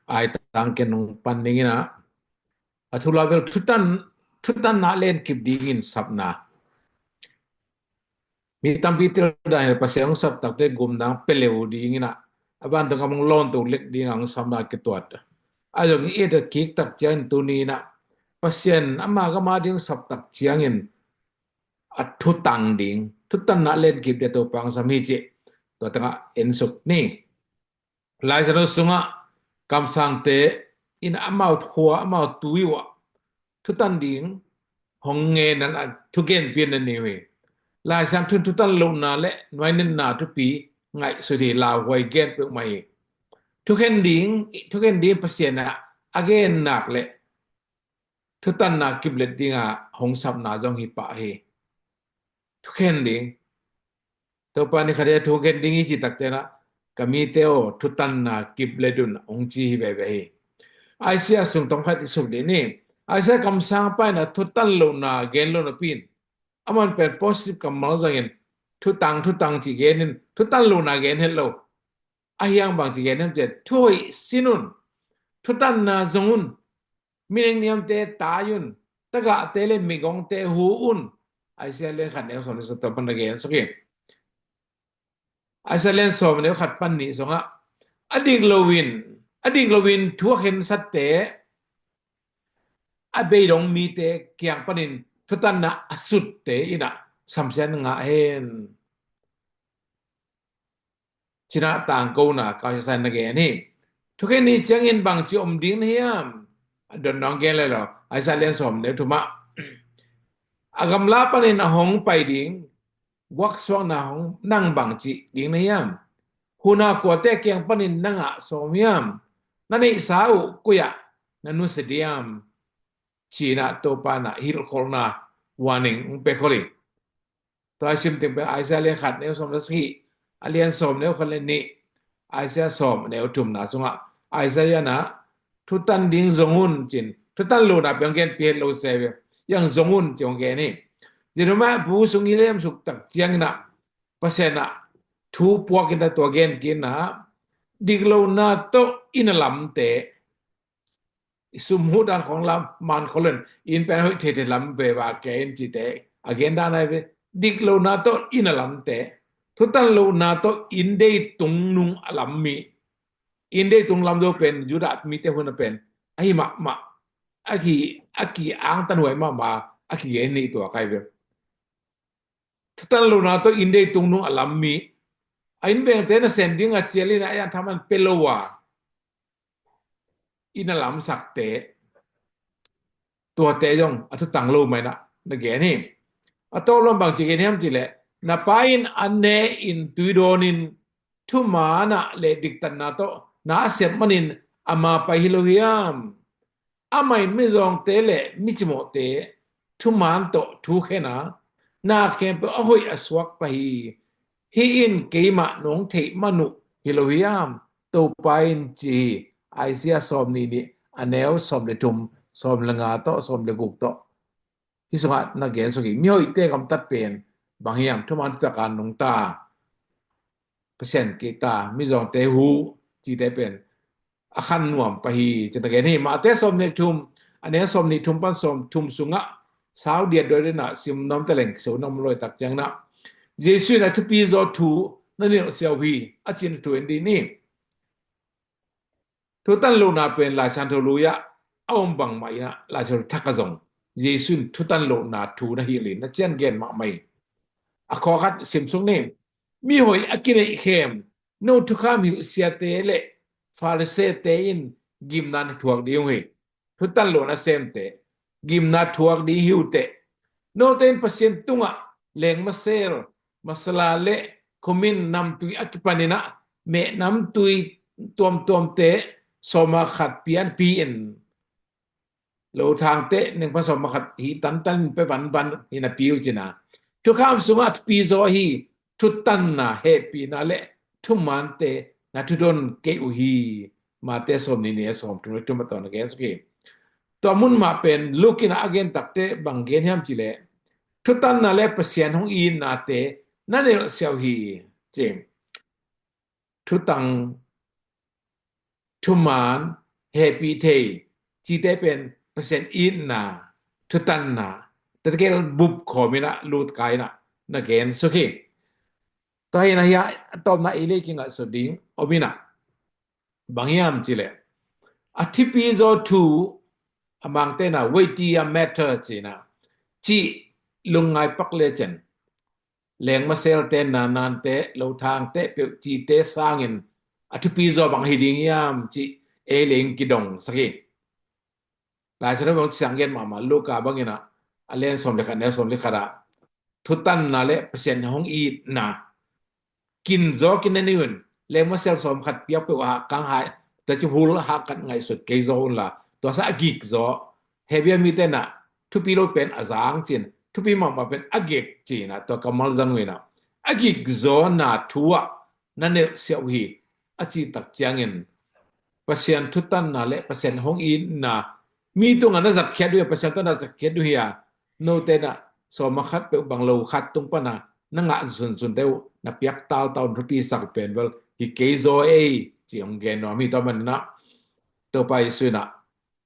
ai tangken hong pan dingin ah, a thu lai bel thutan, thutanna lenkip dingin sapna. Mi tampi tel dan hi, Pasian hong sap takte gumdang pia leu dingin ah, a vantung a mong lawn tuk lek ding a hong sapna kituat. A zong i et a kik tak ciangin tuni-in ah Pasian ama gam a ding hong sap tak ciangin a thutang ding, thutanna lenkip ding a Topa hong sam hi cih tua tengah ensuk ni. Lai Siangtho sungah kamsangte in amau khua, amau tui uh ah thutan ding hong ngen in a thugenpi na nei uh hi. Lai Siangtho in thutan lohna le nuainenna thupi ngaihsut hi, lauhuai gen peuhmah hi. Thukhen ding, thukhen ding Pasian ah a gen nak le thutanna kiplet dinga hong sapna zong hi pah hi. Thukhen ding. Topa nih khat a thu gen ding i cih tak ciangin ah, ka mite aw, thutanna kip let un, hong ci hi veve hi. Isaiah sung tawm khat i suk dih ni. Isaiah kamsang pa in ah thutan lohna gen lo napi in, aman pen positive kammal zangin, thutang, thutang ci gen in, thutan lohna gen het lo. A hiang bang ci gen hiam cih leh, thu hoih sin un, thutanna zong un, mineng niamte tai un, tagahte le migongte hu un. Isaiah lian khat neu sawm le sagih pan na gen suk hi. Isaiah lian sawm neu khat pan nih sungah, a dik loin, a dik loin thu a khensatte, a beidong mite kiang panin thutanna a sutte in ah samsiat ngah hen. Cina tangkona Kau Siasan na gen hi. Thukhen ni ciangin bangci om ding na hiam? A don nong gen le lo. Isaiah lian sawm neu thum ah, a gamla panin a hong pai ding guaksuakna hong nang bangci ding na hiam? Huna kuate kiang panin na ngah sawm hiam? Na neihsa uh koi ah na nusia diam? Cina Topa na hilhkholhna warning hong pia khol hi. Tua i sim teng pen Isaiah lian khat neu sawm le sagih, a lian sawm neu khat le nih, Isaiah sawm neu thumna sungah Isaiah na thutan ding zong un cin, thutan lohna pen hong gen pihet lo se ve, yang zong un cin hong gen hi. Jeremiah bu sung i lem suk tak ciangin ah Pasian ah thu puak in ah tua gen kik in ah, dik lohna tawh inn a lamte, i sum huh dan khong lam man khol in, inn pen hoih theithei lam veva kei in cite a gen dan ahi ve. Dik lohna tawh inn a lamte, thutan lohna tawh inn dei tung nung a lam mi, inn dei tung lam zo pen Judah mite hun a pen ahi mahmah, a ki, a ki angtan huai mahmah a kigen nih tua kai ve. Thutan lohna tawh inn dei tung nung a lam mi, a inn vengte nasem ding a cial in a, a yan thaman pia lo a inn a lamsakte, tuate zong a thutang lo mah in ah na gen hi. A tawp lam bang ci gen hiam cih leh, na pa in an ne in tui dawn in, thumaan ah le diktatna tawh na a sep manin ama pai hi lo hiam? Amah in mizawngte le micimawhte thumaan tawh thu khen a, na khempeuh a hoih a suak pah hi. Hih in keimah nong theih man uh hi lo hiam? Topa in ci hi. Isaiah sawm nih nih, a neu sawm le thum, sawm le nga tawh sawm le guk tawh. Hih sungah na gen suk hi. Mihoihte gamtat pen bang hiam? Thumaan thutak a nungta, Pasian kihta, mizawngte hu cite pen a khan nuam pah hi ci-in a gen hi. Mate sawm nih thum, a neu sawm nih thum pan sawm thum sungah sau diat dawi dena sim nuam ta leng, so nuam lawi tak ciangin ah, Jesu in a thupi zaw thu na nilh siau hi, a cih thu en dih ni. Thutan lohna pen Lai Siangtho lui ah a om bangmah in ah, Lai Siangtho thak ah zong Jesu in thutan lohna thu na hilh in na cian gen mahmah hi. A khawkhat sim suk ni. Mihoih a kineih khem, no thukham hilh siate le Pharisee-te in gimna na thuak ding uh hi. Thutan lohna semte, gimna thuak ding hi uh teh. Note in Pasian tungah lengmasel, masala le khumin namtui a kipan in ah, meh namtui tuamtuamte sawma khat pianpi in, lothangte nengpan sawma khat hi tantan in pe vanvan hi napi uh ci-in ah, thukham sungah thupi zaw hi. Thutanna, hehpihna le thumaante na thudon kei uh hi. Mate sawm nih nih a sawm thum le thum a tawh na gen suk hi. Tua mun mah pen Luke in a gen takte bang gen hiam cih leh, thutanna le Pasian hong itnate na nilh siau hi, ci. Thutang, thumaan, hehpih thei cite pen Pasian itna, thutanna, tete kel bup khawm in ah, lut kai in ah na gen suk hi. Tua hi in ah, hi a tawpna ei le ei kingah suk ding om in ah, bang hiam cih leh, a thupi zaw thu, a Mangte in ah weightier matter ci-in ah, cih lungngai pak lecin, lengmaselte, nanante, lothangte peuh cite sangin a thupi zaw bang hi ding hiam cih ei le ei kidong sak hi. Lai Siangtho bang ci sang gen mahmah, Luka bang in ah, a lian sawm le khat, neu sawm le khat ah, thutanna le Pasian hong itna kin zaw kin na ni un, lengmasel sawm khat piak peuh a hak kang hai, tua ci hul hak khat ngaihsut kei zaw un la, tua sa a gik zaw. Hebia mite in ah thupi lo pen a zang ci-in, thupi mahmah pen a gik ci-in ah, tua kammal zang uh in ah, a gikzawna thu ah na nelhsiah uh hi, a cih tak ciangin Pasian thutanna le Pasian hong itna mi tungah na zatkhiat uh hi, Pasian tungah na zatkhiat uh hi a, note na sawm a khat peuh bang lo khat tung pana na ngah sunsunte uh na piak talta un thupi sak pen bel hi kei zaw ei, ci hong gen nuam hi. Tua manin ah Topa Jesu in ah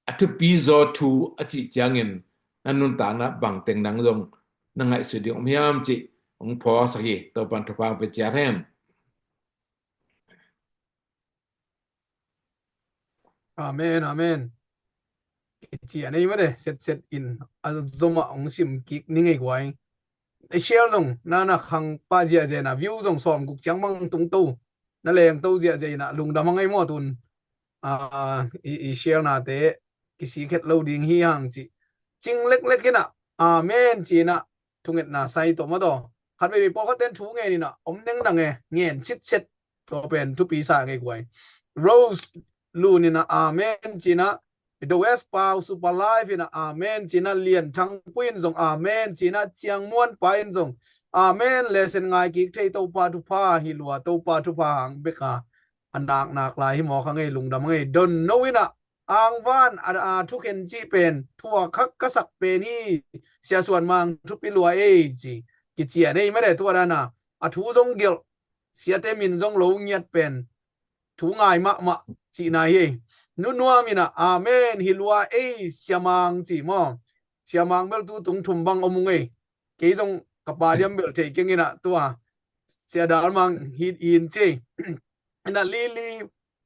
a thupi zaw thu a cih ciangin na nuntakna bangteng nang zong na ngaihsut ding om hiam cih hong phawksak hi. Topan thupha hong pia ciat hen. Amen, amen. Cian ei mate, setset in a zomah hong sim kik ni ngei guai. I share zong nana khang pah ziahziah in ah view zong sawm guk ciang mang tung to, na leng to ziahziah in ah lungdam a ngei maw tun. Ah, i, i share nate kisik het lo ding hi hang cih cing leklek in ah amen ci in ah thungetna sai tawh mataw. Khat veve pawlkhat ten thu ngen in ah om nengdang e, ngen sitset. Tua pen thupi sa ngei guai. Rose Lun in ah amen ci in ah, The West Pau Super Life in ah amen ci in ah, Lian Thangpui in zong amen ci in ah, Ciang Muan Pa in zong amen. Lesson ngai kik thei Topa thupha hi lua, Topa thupha hang bek a a nak nak lai hi mawk a ngei, lungdam a ngei. Don No in ah Angvan a, a thukhen cih pen thuak khak ka sak pen hi, Sia Suan Mang thupi lua ei ci. Kician ei mate, tua dana a thu zong gelh, siate min zong lo ngiat pen thu ngai mahmah cihna hi ei. Nu Nuam in ah amen hi lua ei Sia Mang ci maw. Sia Mang bel tu tung thum bang om ung ei. Kei zong ka pa diam bel thei keng in ah tua Sia Dal Mang hi in ci. In ah Lili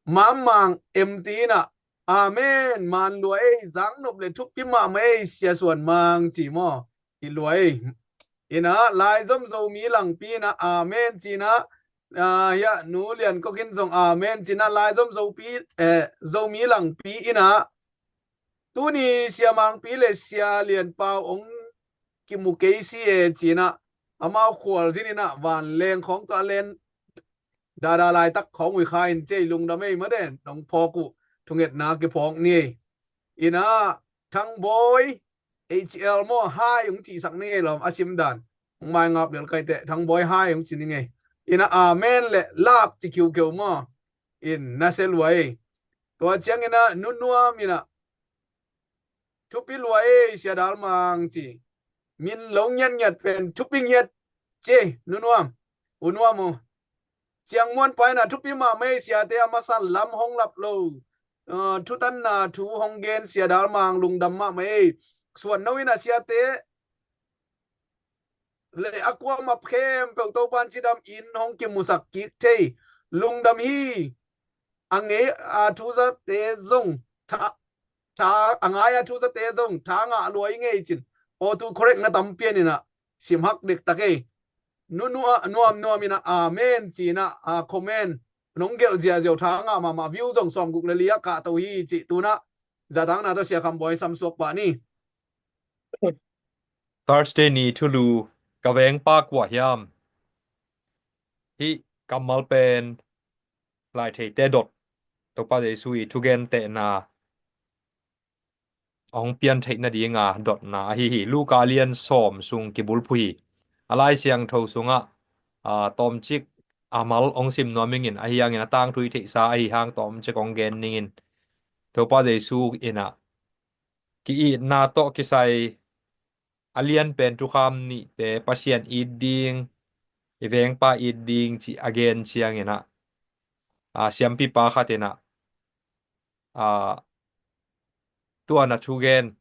Mam Mang M T in ah amen man lua ei, zang nop le thupi mahmah ei Sia Suan Mang ci maw. Hi lua ei. In ah Laizom Zomi Langpi in ah amen ci in ah, ah, ya, Nu Lian Kok in zong amen ci in ah, Laizom Zopi, eh, Zomi Langpi in ah tuni Sia Mangpi le Sia Lian Pau hong kimu kei si e ci in ah, amau khualzin in ah vanleng khawng tawh a len dada laitak khawng ui kha in ci ei, lungdam ei mate, nong phawk uh thungetna kiphawk ni ei. In ah Thangbawi H L maw, hai hong cihsak ni ngei lawm, a sim dan hong maingap lel kaite, Thangbawi hai hong ci ni ngei. In ah amen le lap ci khiukheu maw. In na sia lua ei. Tua ciangin ah Nu Nuam in ah thupi lua ei Sia Dal Mang ci. Min lo ngiatngiat pen thupi ngiat ci ei, Nu Nuam, U Nuam aw. Ciang Muan Pa in ah thupi mahmah ei, siate a masa lam hong lap lo, ah, thutanna thu hong gen Sia Dal Mang, lungdam mahmah ei. Suan No in ah siate le a kuamah khempeuh Topan cidam in hong kimusak kik thei, lungdam hi. A ngei a thuzate zong tha, tha, a ngai a thuzate zong tha ngah lua i ngei cin. Auto correct na tam pian in ah sim hak dektak ei. Nu, Nu, ah, Nuam Nuam in ah amen ci in ah, ah, comment nong gelh ziahziah uh, tha ngah mahmah. View zong sawm guk le li ah kahto hi cih tu in ah zatakna tawh Sia Kham Bawi sam suak pah ni. Thursday ni thulu, ka vengpa kua hiam? Hih kammal pen Lai Theite dot, Topa Jesu i thugentehna hong pian theih nadinga dotna ahi hi. Luka lian sawm sung kibulphuh hi. A Lai Siangtho sungah, aa, tawmcik a mal hong sim nuam ing in, ahi hangin a tangthu i theihsa ahi hang tawmcik hong gen ning in. Topa Jesu in ah ki-itna tawh kisai a lianpen thukham nihte, Pasian it ding, i vengpa it ding cih a gen ciangin ah, aa, siampipa khat in ah, aa, tua na thugen,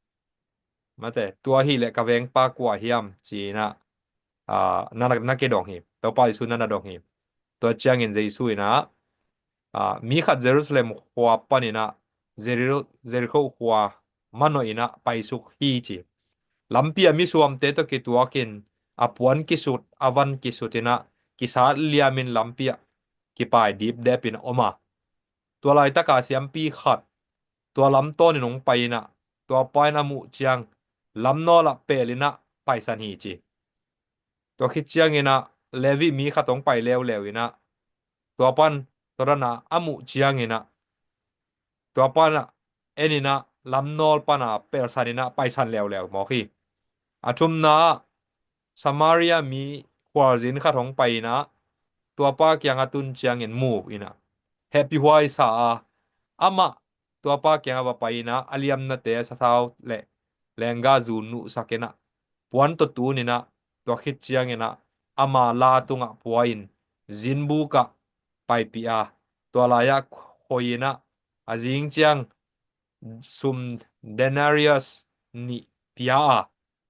mate, tua hileh ka vengpa kua hiam ci in ah, aa, na, na, na kidong hi. Topa Jesu na na dong hi. Tua ciangin Jesu in ah, aa, mi khat Jerusalem khua panin ah Jeri-, Jerikho khua manawh in ah paisuk hi ci. Lampi ah misuamte tawh kituakin a puan kisut, a van kisut in ah kisat liamin lampi ah kipai dipdep in a om a. Tua laitaka siampi khat tua lam tawnin hong pai in ah, tua pa in a muh ciang lamnawl ah pel in ah paisan hi ci. Tua khit ciangin ah Levi mi khat hong pai leuleu in ah, tua pan, tua dan a a muh ciangin ah, tua pan ah en in ah lamnawl pan a pelsan in ah paisan leuleu mawk hi. A thumna ah Samaria mi khualzin khat hong pai in ah, tua pa kiangah tun ciangin mu in ah, hehpihhuai sa a, amah tua pa kiangah va pai in ah, a liamnate sathau le leenggahzu nuhsak in ah, puan tawh tun in ah, tua khit ciangin ah, ama la tungah pua in, zinbuk ah paipih a, tua lai-ah khoi in ah, a zing ciang sum denarius nih pia a,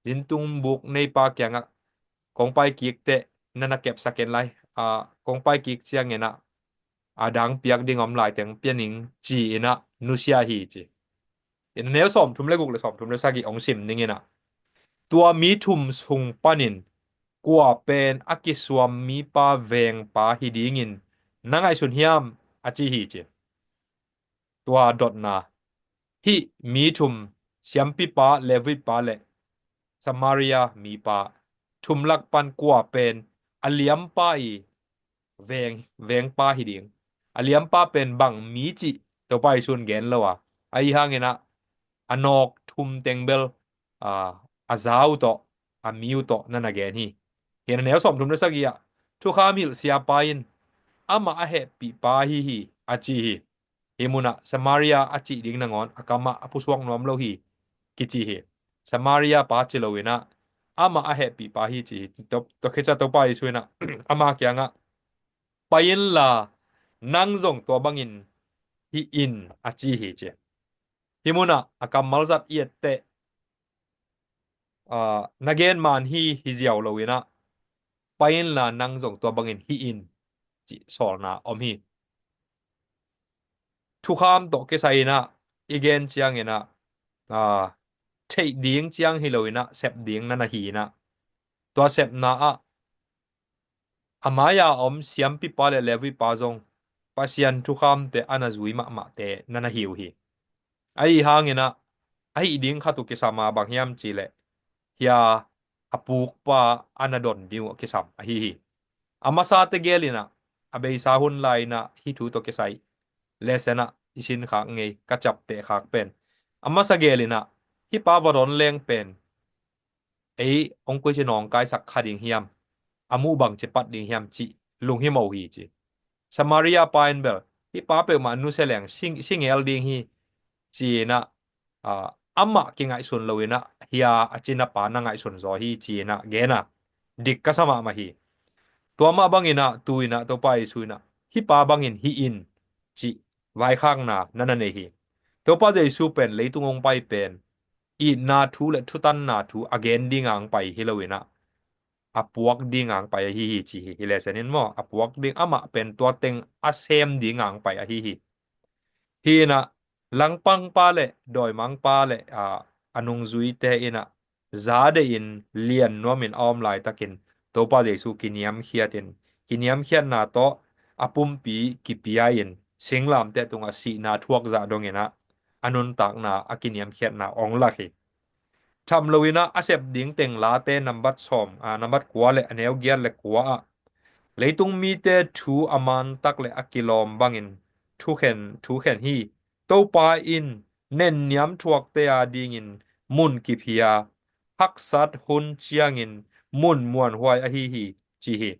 zintungbuk neipa kiangah, kong pai kik teh na na kepsak in lai, a, kong pai kik ciangin ah, a dang piak ding om lai teng pia ning, ci in ah nusia hi, ci. In a neu sawmthum le guk le sawmthum le sagih hong sim ning in ah, tua mi thum sung panin kua pen a kisuam mipa vengpa hi dingin na ngaihsun hiam, a ci hi, ci. Tua dotna, hih mi thum, siampipa, Levipa le Samaria mipa thum lak pan kua pen a liampa i veng, vengpa hi ding. A liampa pen bang mi cih Topa Jesu'n gen lo a, ahi hangin ah, a nawk thum teng bel, a, a za uh tawh, a mi uh tawh na na gen hi. Hi in a neu sawmthum le sagih ah, thukham hilh siapa in, amah a hehpihpa ahi hi, a ci hi. Hih munah Samaria a cih ding nangawn a kamah a pusuak nuam lo hi, kici hi. Samaria pa ci lo in ah, amah a hehpihpa hi, ci hi. Tua, tua khit ciang Topa Jesu in ah, ama kiangah, pai inla, nang zong tua bangin hih in, a ci hi, ci. Hih munah a kammal zat i et teh, a, na gen man hi, hi ziau lo in ah, pai inla, nang zong tua bangin hih in, cih sawlna om hi. Thukham tawh kisai in ah i gen ciangin ah, a, theih ding ciang hi lo in ah, sep ding na na hi in ah, tua sepna ah, a mai-a om siampipa le Levipa zong Pasian thukhamte a na zui mahmahte na na hi uh hi. Ahi hangin ah, a hih ding khat uh kisam a, bang hiam cih leh, hia a pukpa a na don ding uh kisam ahi hi. A masa tegel in ah, a beisa hun lai in ah hih thu tawh kisai lesson ah i sin khak ngei, ka ciapteh khak pen, a masa gel in ah, hih pa va don leng pen ei hong koici nawngkaisak kha ding hiam, a muh bangci pat ding hiam, cih lunghimawh uh hi, ci. Samaria pa in bel, hih pa peuhmah nusia leng si, si ngel ding hi, ci in ah, a, amah kingaihsun lo in ah, hia a cina pa na ngaihsun zaw hi, ci in ah gen a, dik ka sa mahmah hi. Tua mah bangin ah, tu in ah Topa Jesu in ah, hih pa bangin hih in, cih vaikhakna na na nei hi. Topa Jesu pen leitung hong pai pen itna thu le thutanna thu a gen ding a hong pai hi lo in ah, a puak ding a hong pai ahi hi, ci hi. Hih lesson in maw, a puak ding, amah pen tua teng a sem ding a hong pai ahi hi. Hi in ah, langpangpa le dawimangpa le, a, a nungzuite in ah, za deihin lian nuamin a om laitakin Topa Jesu kiniamkhiatin, kiniamkhiatna tawh a pumpi kipia in, singlamteh tungah sihna thuak zah dongin ah, a nuntakna, a kiniamkhiatna hong lak hi. Tham lo in ah a sep ding teng Late nambat sawm, a, nambat kua le a neu giat le kua ah, leitung mite thu a mantak le a kilawm bangin thukhen, thukhen hi. Topa in nenniam thuakte a dingin mun kipia, haksat hun ciangin mun muanhuai ahi hi, ci hi.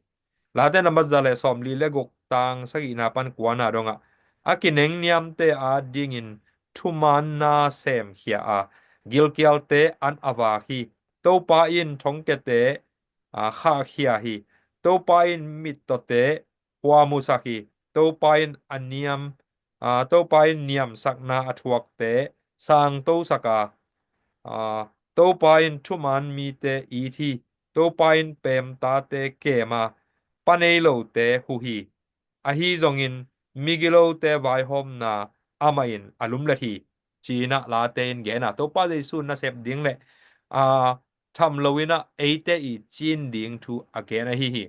Late nambat za le sawmli le guk, tang sagihna pan kuana dongah, a kinengniamte a dingin thumaanna semkhia a, gilkialte an a vak hi. Topa in thongkiate, a, khahkhia hi. Topa in mittawte khuamusak hi. Topa in a niam, a, Topa in niamsakna a thuakte sangtosak a, a, Topa in thumaan mite it hi. Topa in peemtate kem a, pa nei lote huh hi. Ahi zongin migilote vaihawmna amah in a lumlet hi, ci in ah Late in gen a, Topa Jesu nasep ding le, a, tham lo in ah eite i cin ding thu a gen ahi hi.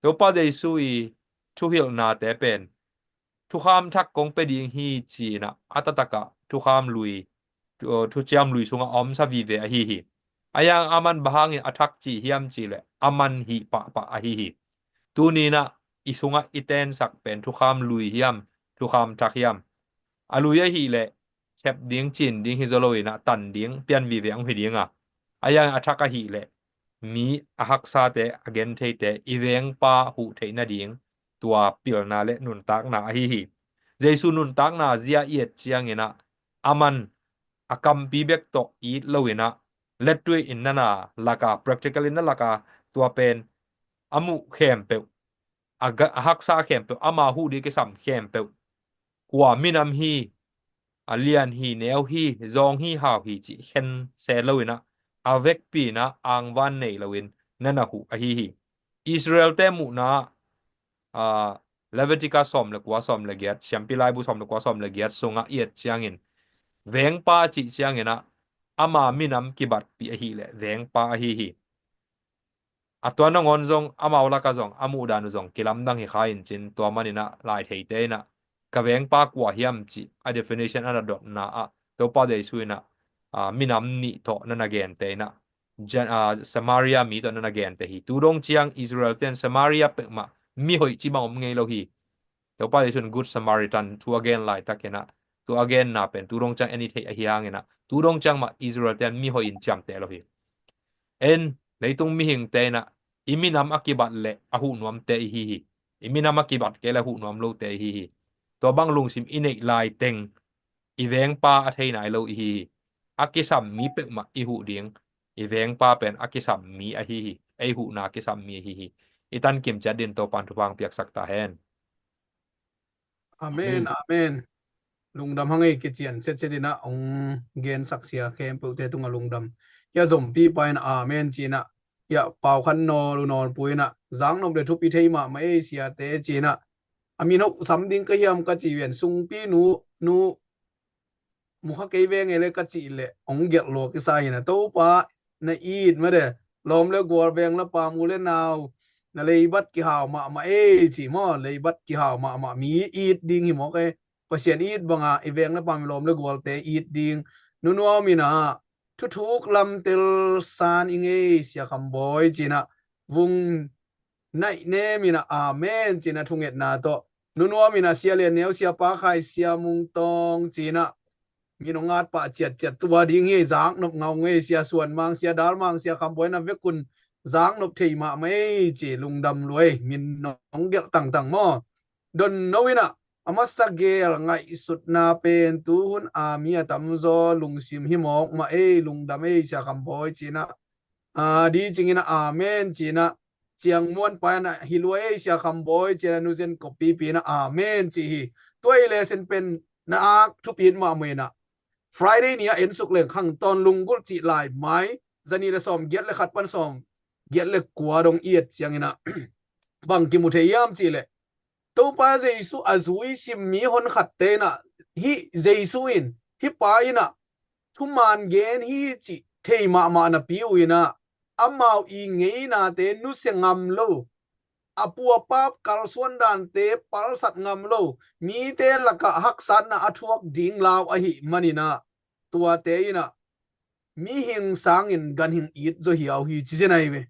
Topa Jesu i thuhilhnate pen thukham thak kong pia ding hi, ci in ah a taktak ah thukham lui, thu, thuciam lui sungah a omsa vive ahi hi. Ahi hang aman bang hangin a thak ci hiam cih leh, aman hih pahpah ahi hi. Tuni in ah i sungah i tensak pen thukham lui hiam, thukham thak hiam? A lui ahih leh sep ding, cin ding hi zaw lo in ah tan ding, pian vive hong hi ding a, ahi hang a thak ahih leh mi a haksate, a gentheite i vengpa huh theih nading tua pilna le nuntakna ahi hi. Jesu nuntakna zia i et cianginah aman a kampi bek tawh it loinah lettuih in nana laka, practical in na laka, tua pen a muh khempeuh, a, ga, a haksa khempeuh, ama huh ding kisam khempeuh, kua minam hi, a lian hi, neu hi, zawng hi, hau hi cih khen se loinah a vekpi inah angvan nei loin nana huh ahi hi. Israel-te muhna, a, Leviticus sawm le kua, sawm le giat, Siampi Laibu sawm le kua, sawm le giat sungah i et ciangin vengpa cih cianginah ama minam kibatpih ahileh vengpa ahi hi. A tua nangawn zong amau laka zong a muhdan uh zong kilamdang hi kha in cin, tua maninah laitheite inah ka vengpa kua hiam cih a definition a na dotna ah Topa Jesu inah, a, minam nih tawh nana gente inah, Jan, a, Samaria mi tawh nana gente hi. Tu dong ciang Israel-te in Samaria peuhmah mihoih ci bang om ngei lo hi. Topa Jesu in Good Samaritan thu a gen laitakinah, thu a genna pen tu dong ciang en i theih ahi hanginah tu dong ciang mah Israel-te in mihoih in ciamteh lo hi. En, leitung mihingte inah i minam a kibat le a huh nuamte i hi hi. I minam a kibat kei le a huh nuam lote i hi hi. Tua bang lungsim i neih laiteng i vengpa a thei nai lo i hi hi. A kisam mi peuhmah i huh ding, i vengpa pen a kisam mi ahi hi. Ei huhna a kisam mi ahi hi. I tan kimciat din Topan thupha hong piaksak ta hen. Amen, amen. Lungdam hang ei, kician setset inah hong gensak sia khempeuhte tungah lungdam. Hia Zompi pa in amen cinah, hia Pau Khan Nawl, u Nawlpu inah zaknop le thupi thei mahmah ei siate cinah, a min hoh sam ding ka hiam ka ci ven, Sungpi nu, nu mu kha kei veng ei le ka cih leh hong gelh lua kisa inah, Topa na it made, lawm le gual, veng le pam, u le nau, na leibat kihau mahmah ei ci maw. Leibat kihau mahmah, mi it ding hi mawk ei. Pasian it banga i veng le pam, i lawm le gualte it ding. Nunuam inah thuthuk lamtel san i ngei Sia Kham Bawi cinah, Vung Naih Nem inah amen cinah thungetna tawh, Nunuam inah Sia Lian Neu, Sia Pa Khai, Sia Mung Tawng cinah, min hong at pah ciatciat tua ding hi. Zaknop ngau ngei Sia Suan Mang, Sia Dal Mang, Sia Kham Bawi na vekun zaknop thei mahmah ei ci, lungdam lua ei, min hong gelh tangtang maw. Don No inah, a masa gel ngaihsutna pen tuhun a mi a tamzaw lungsim hi mawk mah ei, lungdam ei Sia Kham Bawi cinah, a, di cingin a, amen cinah, Ciang Muan pa inah hi lua ei Sia Kham Bawi cinah, Nu Zen Kopipi inah amen ci hi. Tua i lesson pen na ak thupi it mahmah inah, Friday ni-ah ensuk leng khang tawn lunggulh cih lai mai, zanih le sawm giat le khat pan sawm giat le kua dong i et cianginah bang kimu thei hiam cih leh, Topa Jesu a zui sim mi honkhatte inah, hih Jesu in, hih pa inah thuman gen hi cih thei mahmah napi uh inah, amau i ngeinate nusia ngam lo, a pu a pa kalsuan dante palsat ngam lo, mite lakah haksatna a thuak ding lau ahih maninah, tuate inah mihing sangin ganhing it zaw hiau hi ci zen ahi ve.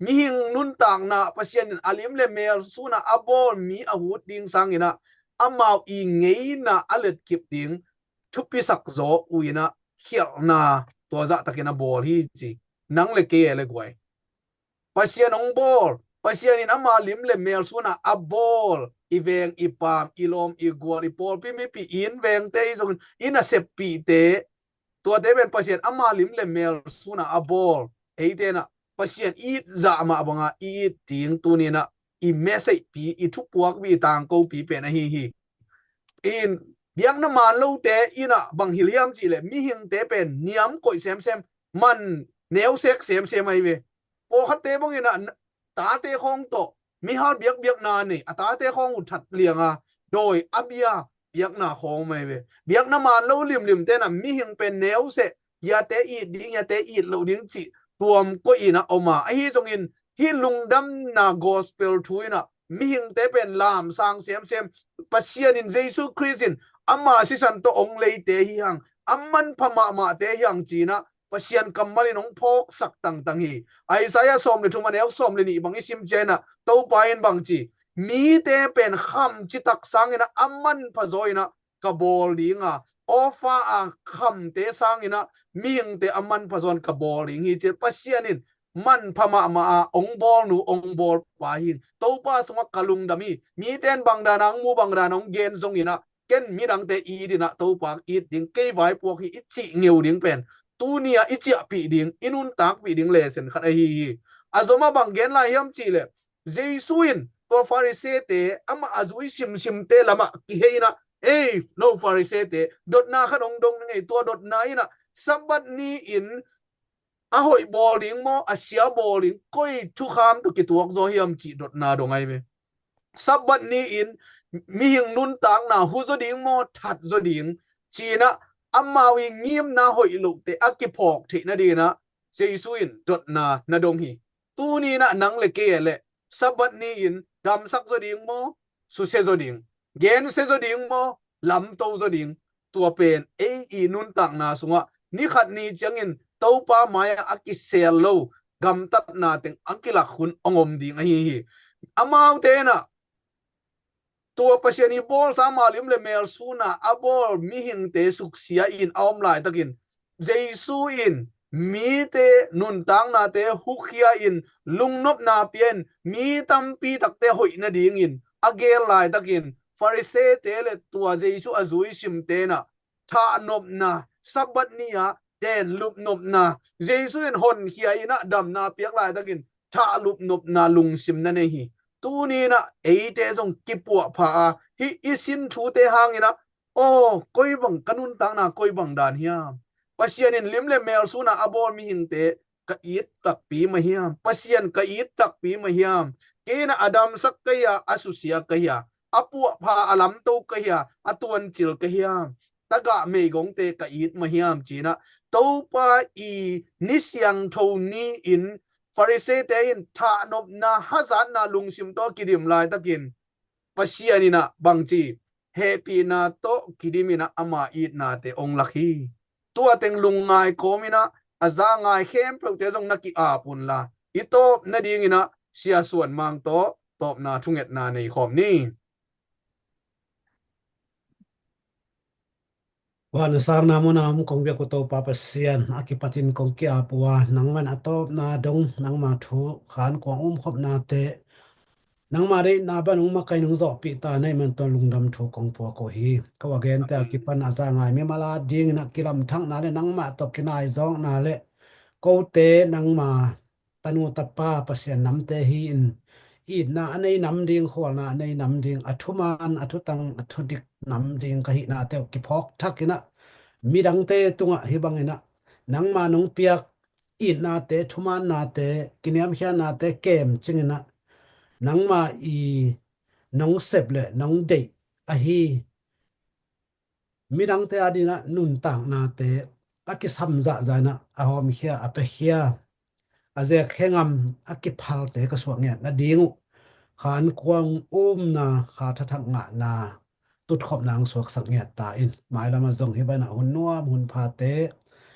Mihing nuntakna Pasian in a lim le mel sunah a bawl mi a hut ding sanginah amau i ngeina a letkip ding thupisak zaw uh inah khialhna tua zahtakin a bawl hi ci. Nang le kei e le guai, Pasian hong bawl, Pasian in ama lim le mel sunah a bawl i veng, i pam, i lawm, i gual, i pawlpi mipi, i inn vengte, i zong, i naseppihte, tuate pen Pasian ama lim le mel sunah a bawl. Eite inah Pasian i it zah mah banga i it ding tuninah i message pi, i thupuakpi, i tangkopi pen ahi hi. In biakna man lote inah bang hilh hiam cih leh mihingte pen niam koih semsem, man neusek semsem ahi ve. Pawlkhatte bang inah tate khawng tawh mihal biakbiakna nei, a tate khawng uh that lianga dawi a bia biakna khawng mah ahi ve. Biakna man lo limlimte inah mihing pen neusek, hiate it ding, hiate it loh ding cih tuam koih inah om a, ahi zongin hih lungdamna gospel thu inah mihingte pen lamsang semsem. Pasian in, Jesu Khrist in ama sisan tawh hong leite hi hang, a manpha mahmahte hi hang cinah Pasian kammal in hong phawksak tangtang hi. Isaiah sawm le thum a neu sawm le nih bang i sim cianginah Topa in bang ci, mite pen kham citak sanginah a manpha zaw inah ka bawl dinga, Opha a khamte sanginah mihingte a manpha zawn ka bawl ding hi ci. Pasian in manpha mahmah a ong bawlnu ong bawlpa hi. Topa sungah ka lungdam hi. Mite in bangdan a ong mu, bangdan a ong gen zongin ah, ken midangte it in ah Topa it ding, kei vaipuak hi i cih ngeu ding pen tuni ah i ciahpih ding, i nuntakpih ding lesson khat ahi hi. A zomah bang gen lai hiam cihleh, Jesu in tua Farisee-te, amah a zui simsimte lamah kihei in ah, "Ei, no Farisee-te, dotna khat ong dong ning ei, tua dotna in ah Sabbath ni-in a hoih bawl ding maw, a sia bawl ding, koi thukham tawh kituak zaw hiam?" cih dotna dong ahi ve. Sabbath ni-in mihing nuntakna hu zaw ding maw, that zaw ding, ci-in ah amau i ngimna hoih lohte a kiphawk theih nadingin ah Jesu in dotna na dong hi. Tuni in ah nang le kei leh Sabbath ni-in damsak zaw ding maw, susia zaw ding, gensia zaw ding maw, lamto zaw ding, tua pen ei i nuntakna sungah ni khat ni ciangin Topa mai-ah a kisel lo, gamtatna teng a kilak hun ong om ding ahi hi. Amaute in ah tua Pasian i bawlsa, amau lim le mel sun a a bawl mihingte suksiain a om laitakin, Jesu in mite nuntaknate hukhia in, lungnopna pia in, mi tampi takte hoih nadingin a gel laitakin, Farisee-te le tua Jesu a zui simte in ah thahnopna, Sabbath ni-a tenlupnopna, Jesu in honkhia in ah damna piak laitakin thahlupnopna lungsim na nei hi. Tuni in ah eite zong kipuahpha a, hih i sin thute hangin ah, "Aw, koi bang, ka nuntakna koi bang dan hiam? Pasian in lim le mel sun a a bawl mihingte ka it takpi mah hiam? Pasian ka it takpi mah hiam? Kei in ah a damsak ka hi a, a susia ka hi a, a puahpha a lamto ka hi a, a tuancil ka hi a, tagah meigongte ka it mah hiam?" ci-in ah Topa i ni siangtho ni-in Farisee-te in thahnopna, hazatna lungsim tawh kidim laitakin, Pasian in ah bangci, hehpihna tawh kidim in ah ama itnate ong lak hi. Tua teng lungngai kawm in ah a za ngai khempeuhte zong na ki-ap unla, i tawp nadingin ah Sia Suan Mang tawh tawpna thungetna nei khawm ni. Huan a sangna muna om kong biak uh Topa Pasian, a kipatin kong ki-ap uh a, nangman a tawpna dong, nangma thu khan kuang umkhopnate, nangma deihna ban ung makai nung zawhpih ta na hih man tawh lungdam thu kong puak uh hi. Ko a gente a kipan a za ngai mimal a dingin a kilamthakna le nangmah tawh kinaizawkna le kote nangma tanu tapa Pasian namte hi-in, itna a nei nam ding, khualna a nei nam ding, a thuman, a thutang, a thudik nam ding ka hihnate uh kiphawk thakin ah, midangte tungah hih bangin ah nangma nong piak itnate, thumannate, kiniamkhiatnate kemcingin ah, nangma i nong sep le nong deih ahi midangte adingin ah nuntaknate a kisam zahzah in ah, a hawmkhia, a piakhia, a zekkhe ngam, a kiphalte ka suak ngiat nading uh, khan kuang umna, kha thathak ngahna tutkhopna ang suaksak ngiat ta in, mailam ah zong hih banah hun nuam hun phate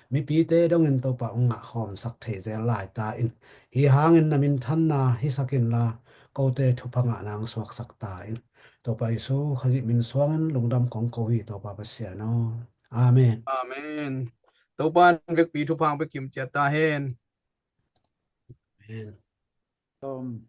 mipite dongin Topa ong ngah khawmsak thei zel lai ta in, hih hangin na minthanna hisak inla, kote thupha ngahna ang suaksak ta in. Topa Jesu Khazih min suangin lungdam kong ko hi, Topa Pasian aw. Amen. Amen. Topa in vekpi thupha ang pia kim ciat ta hen. Amen. Tom.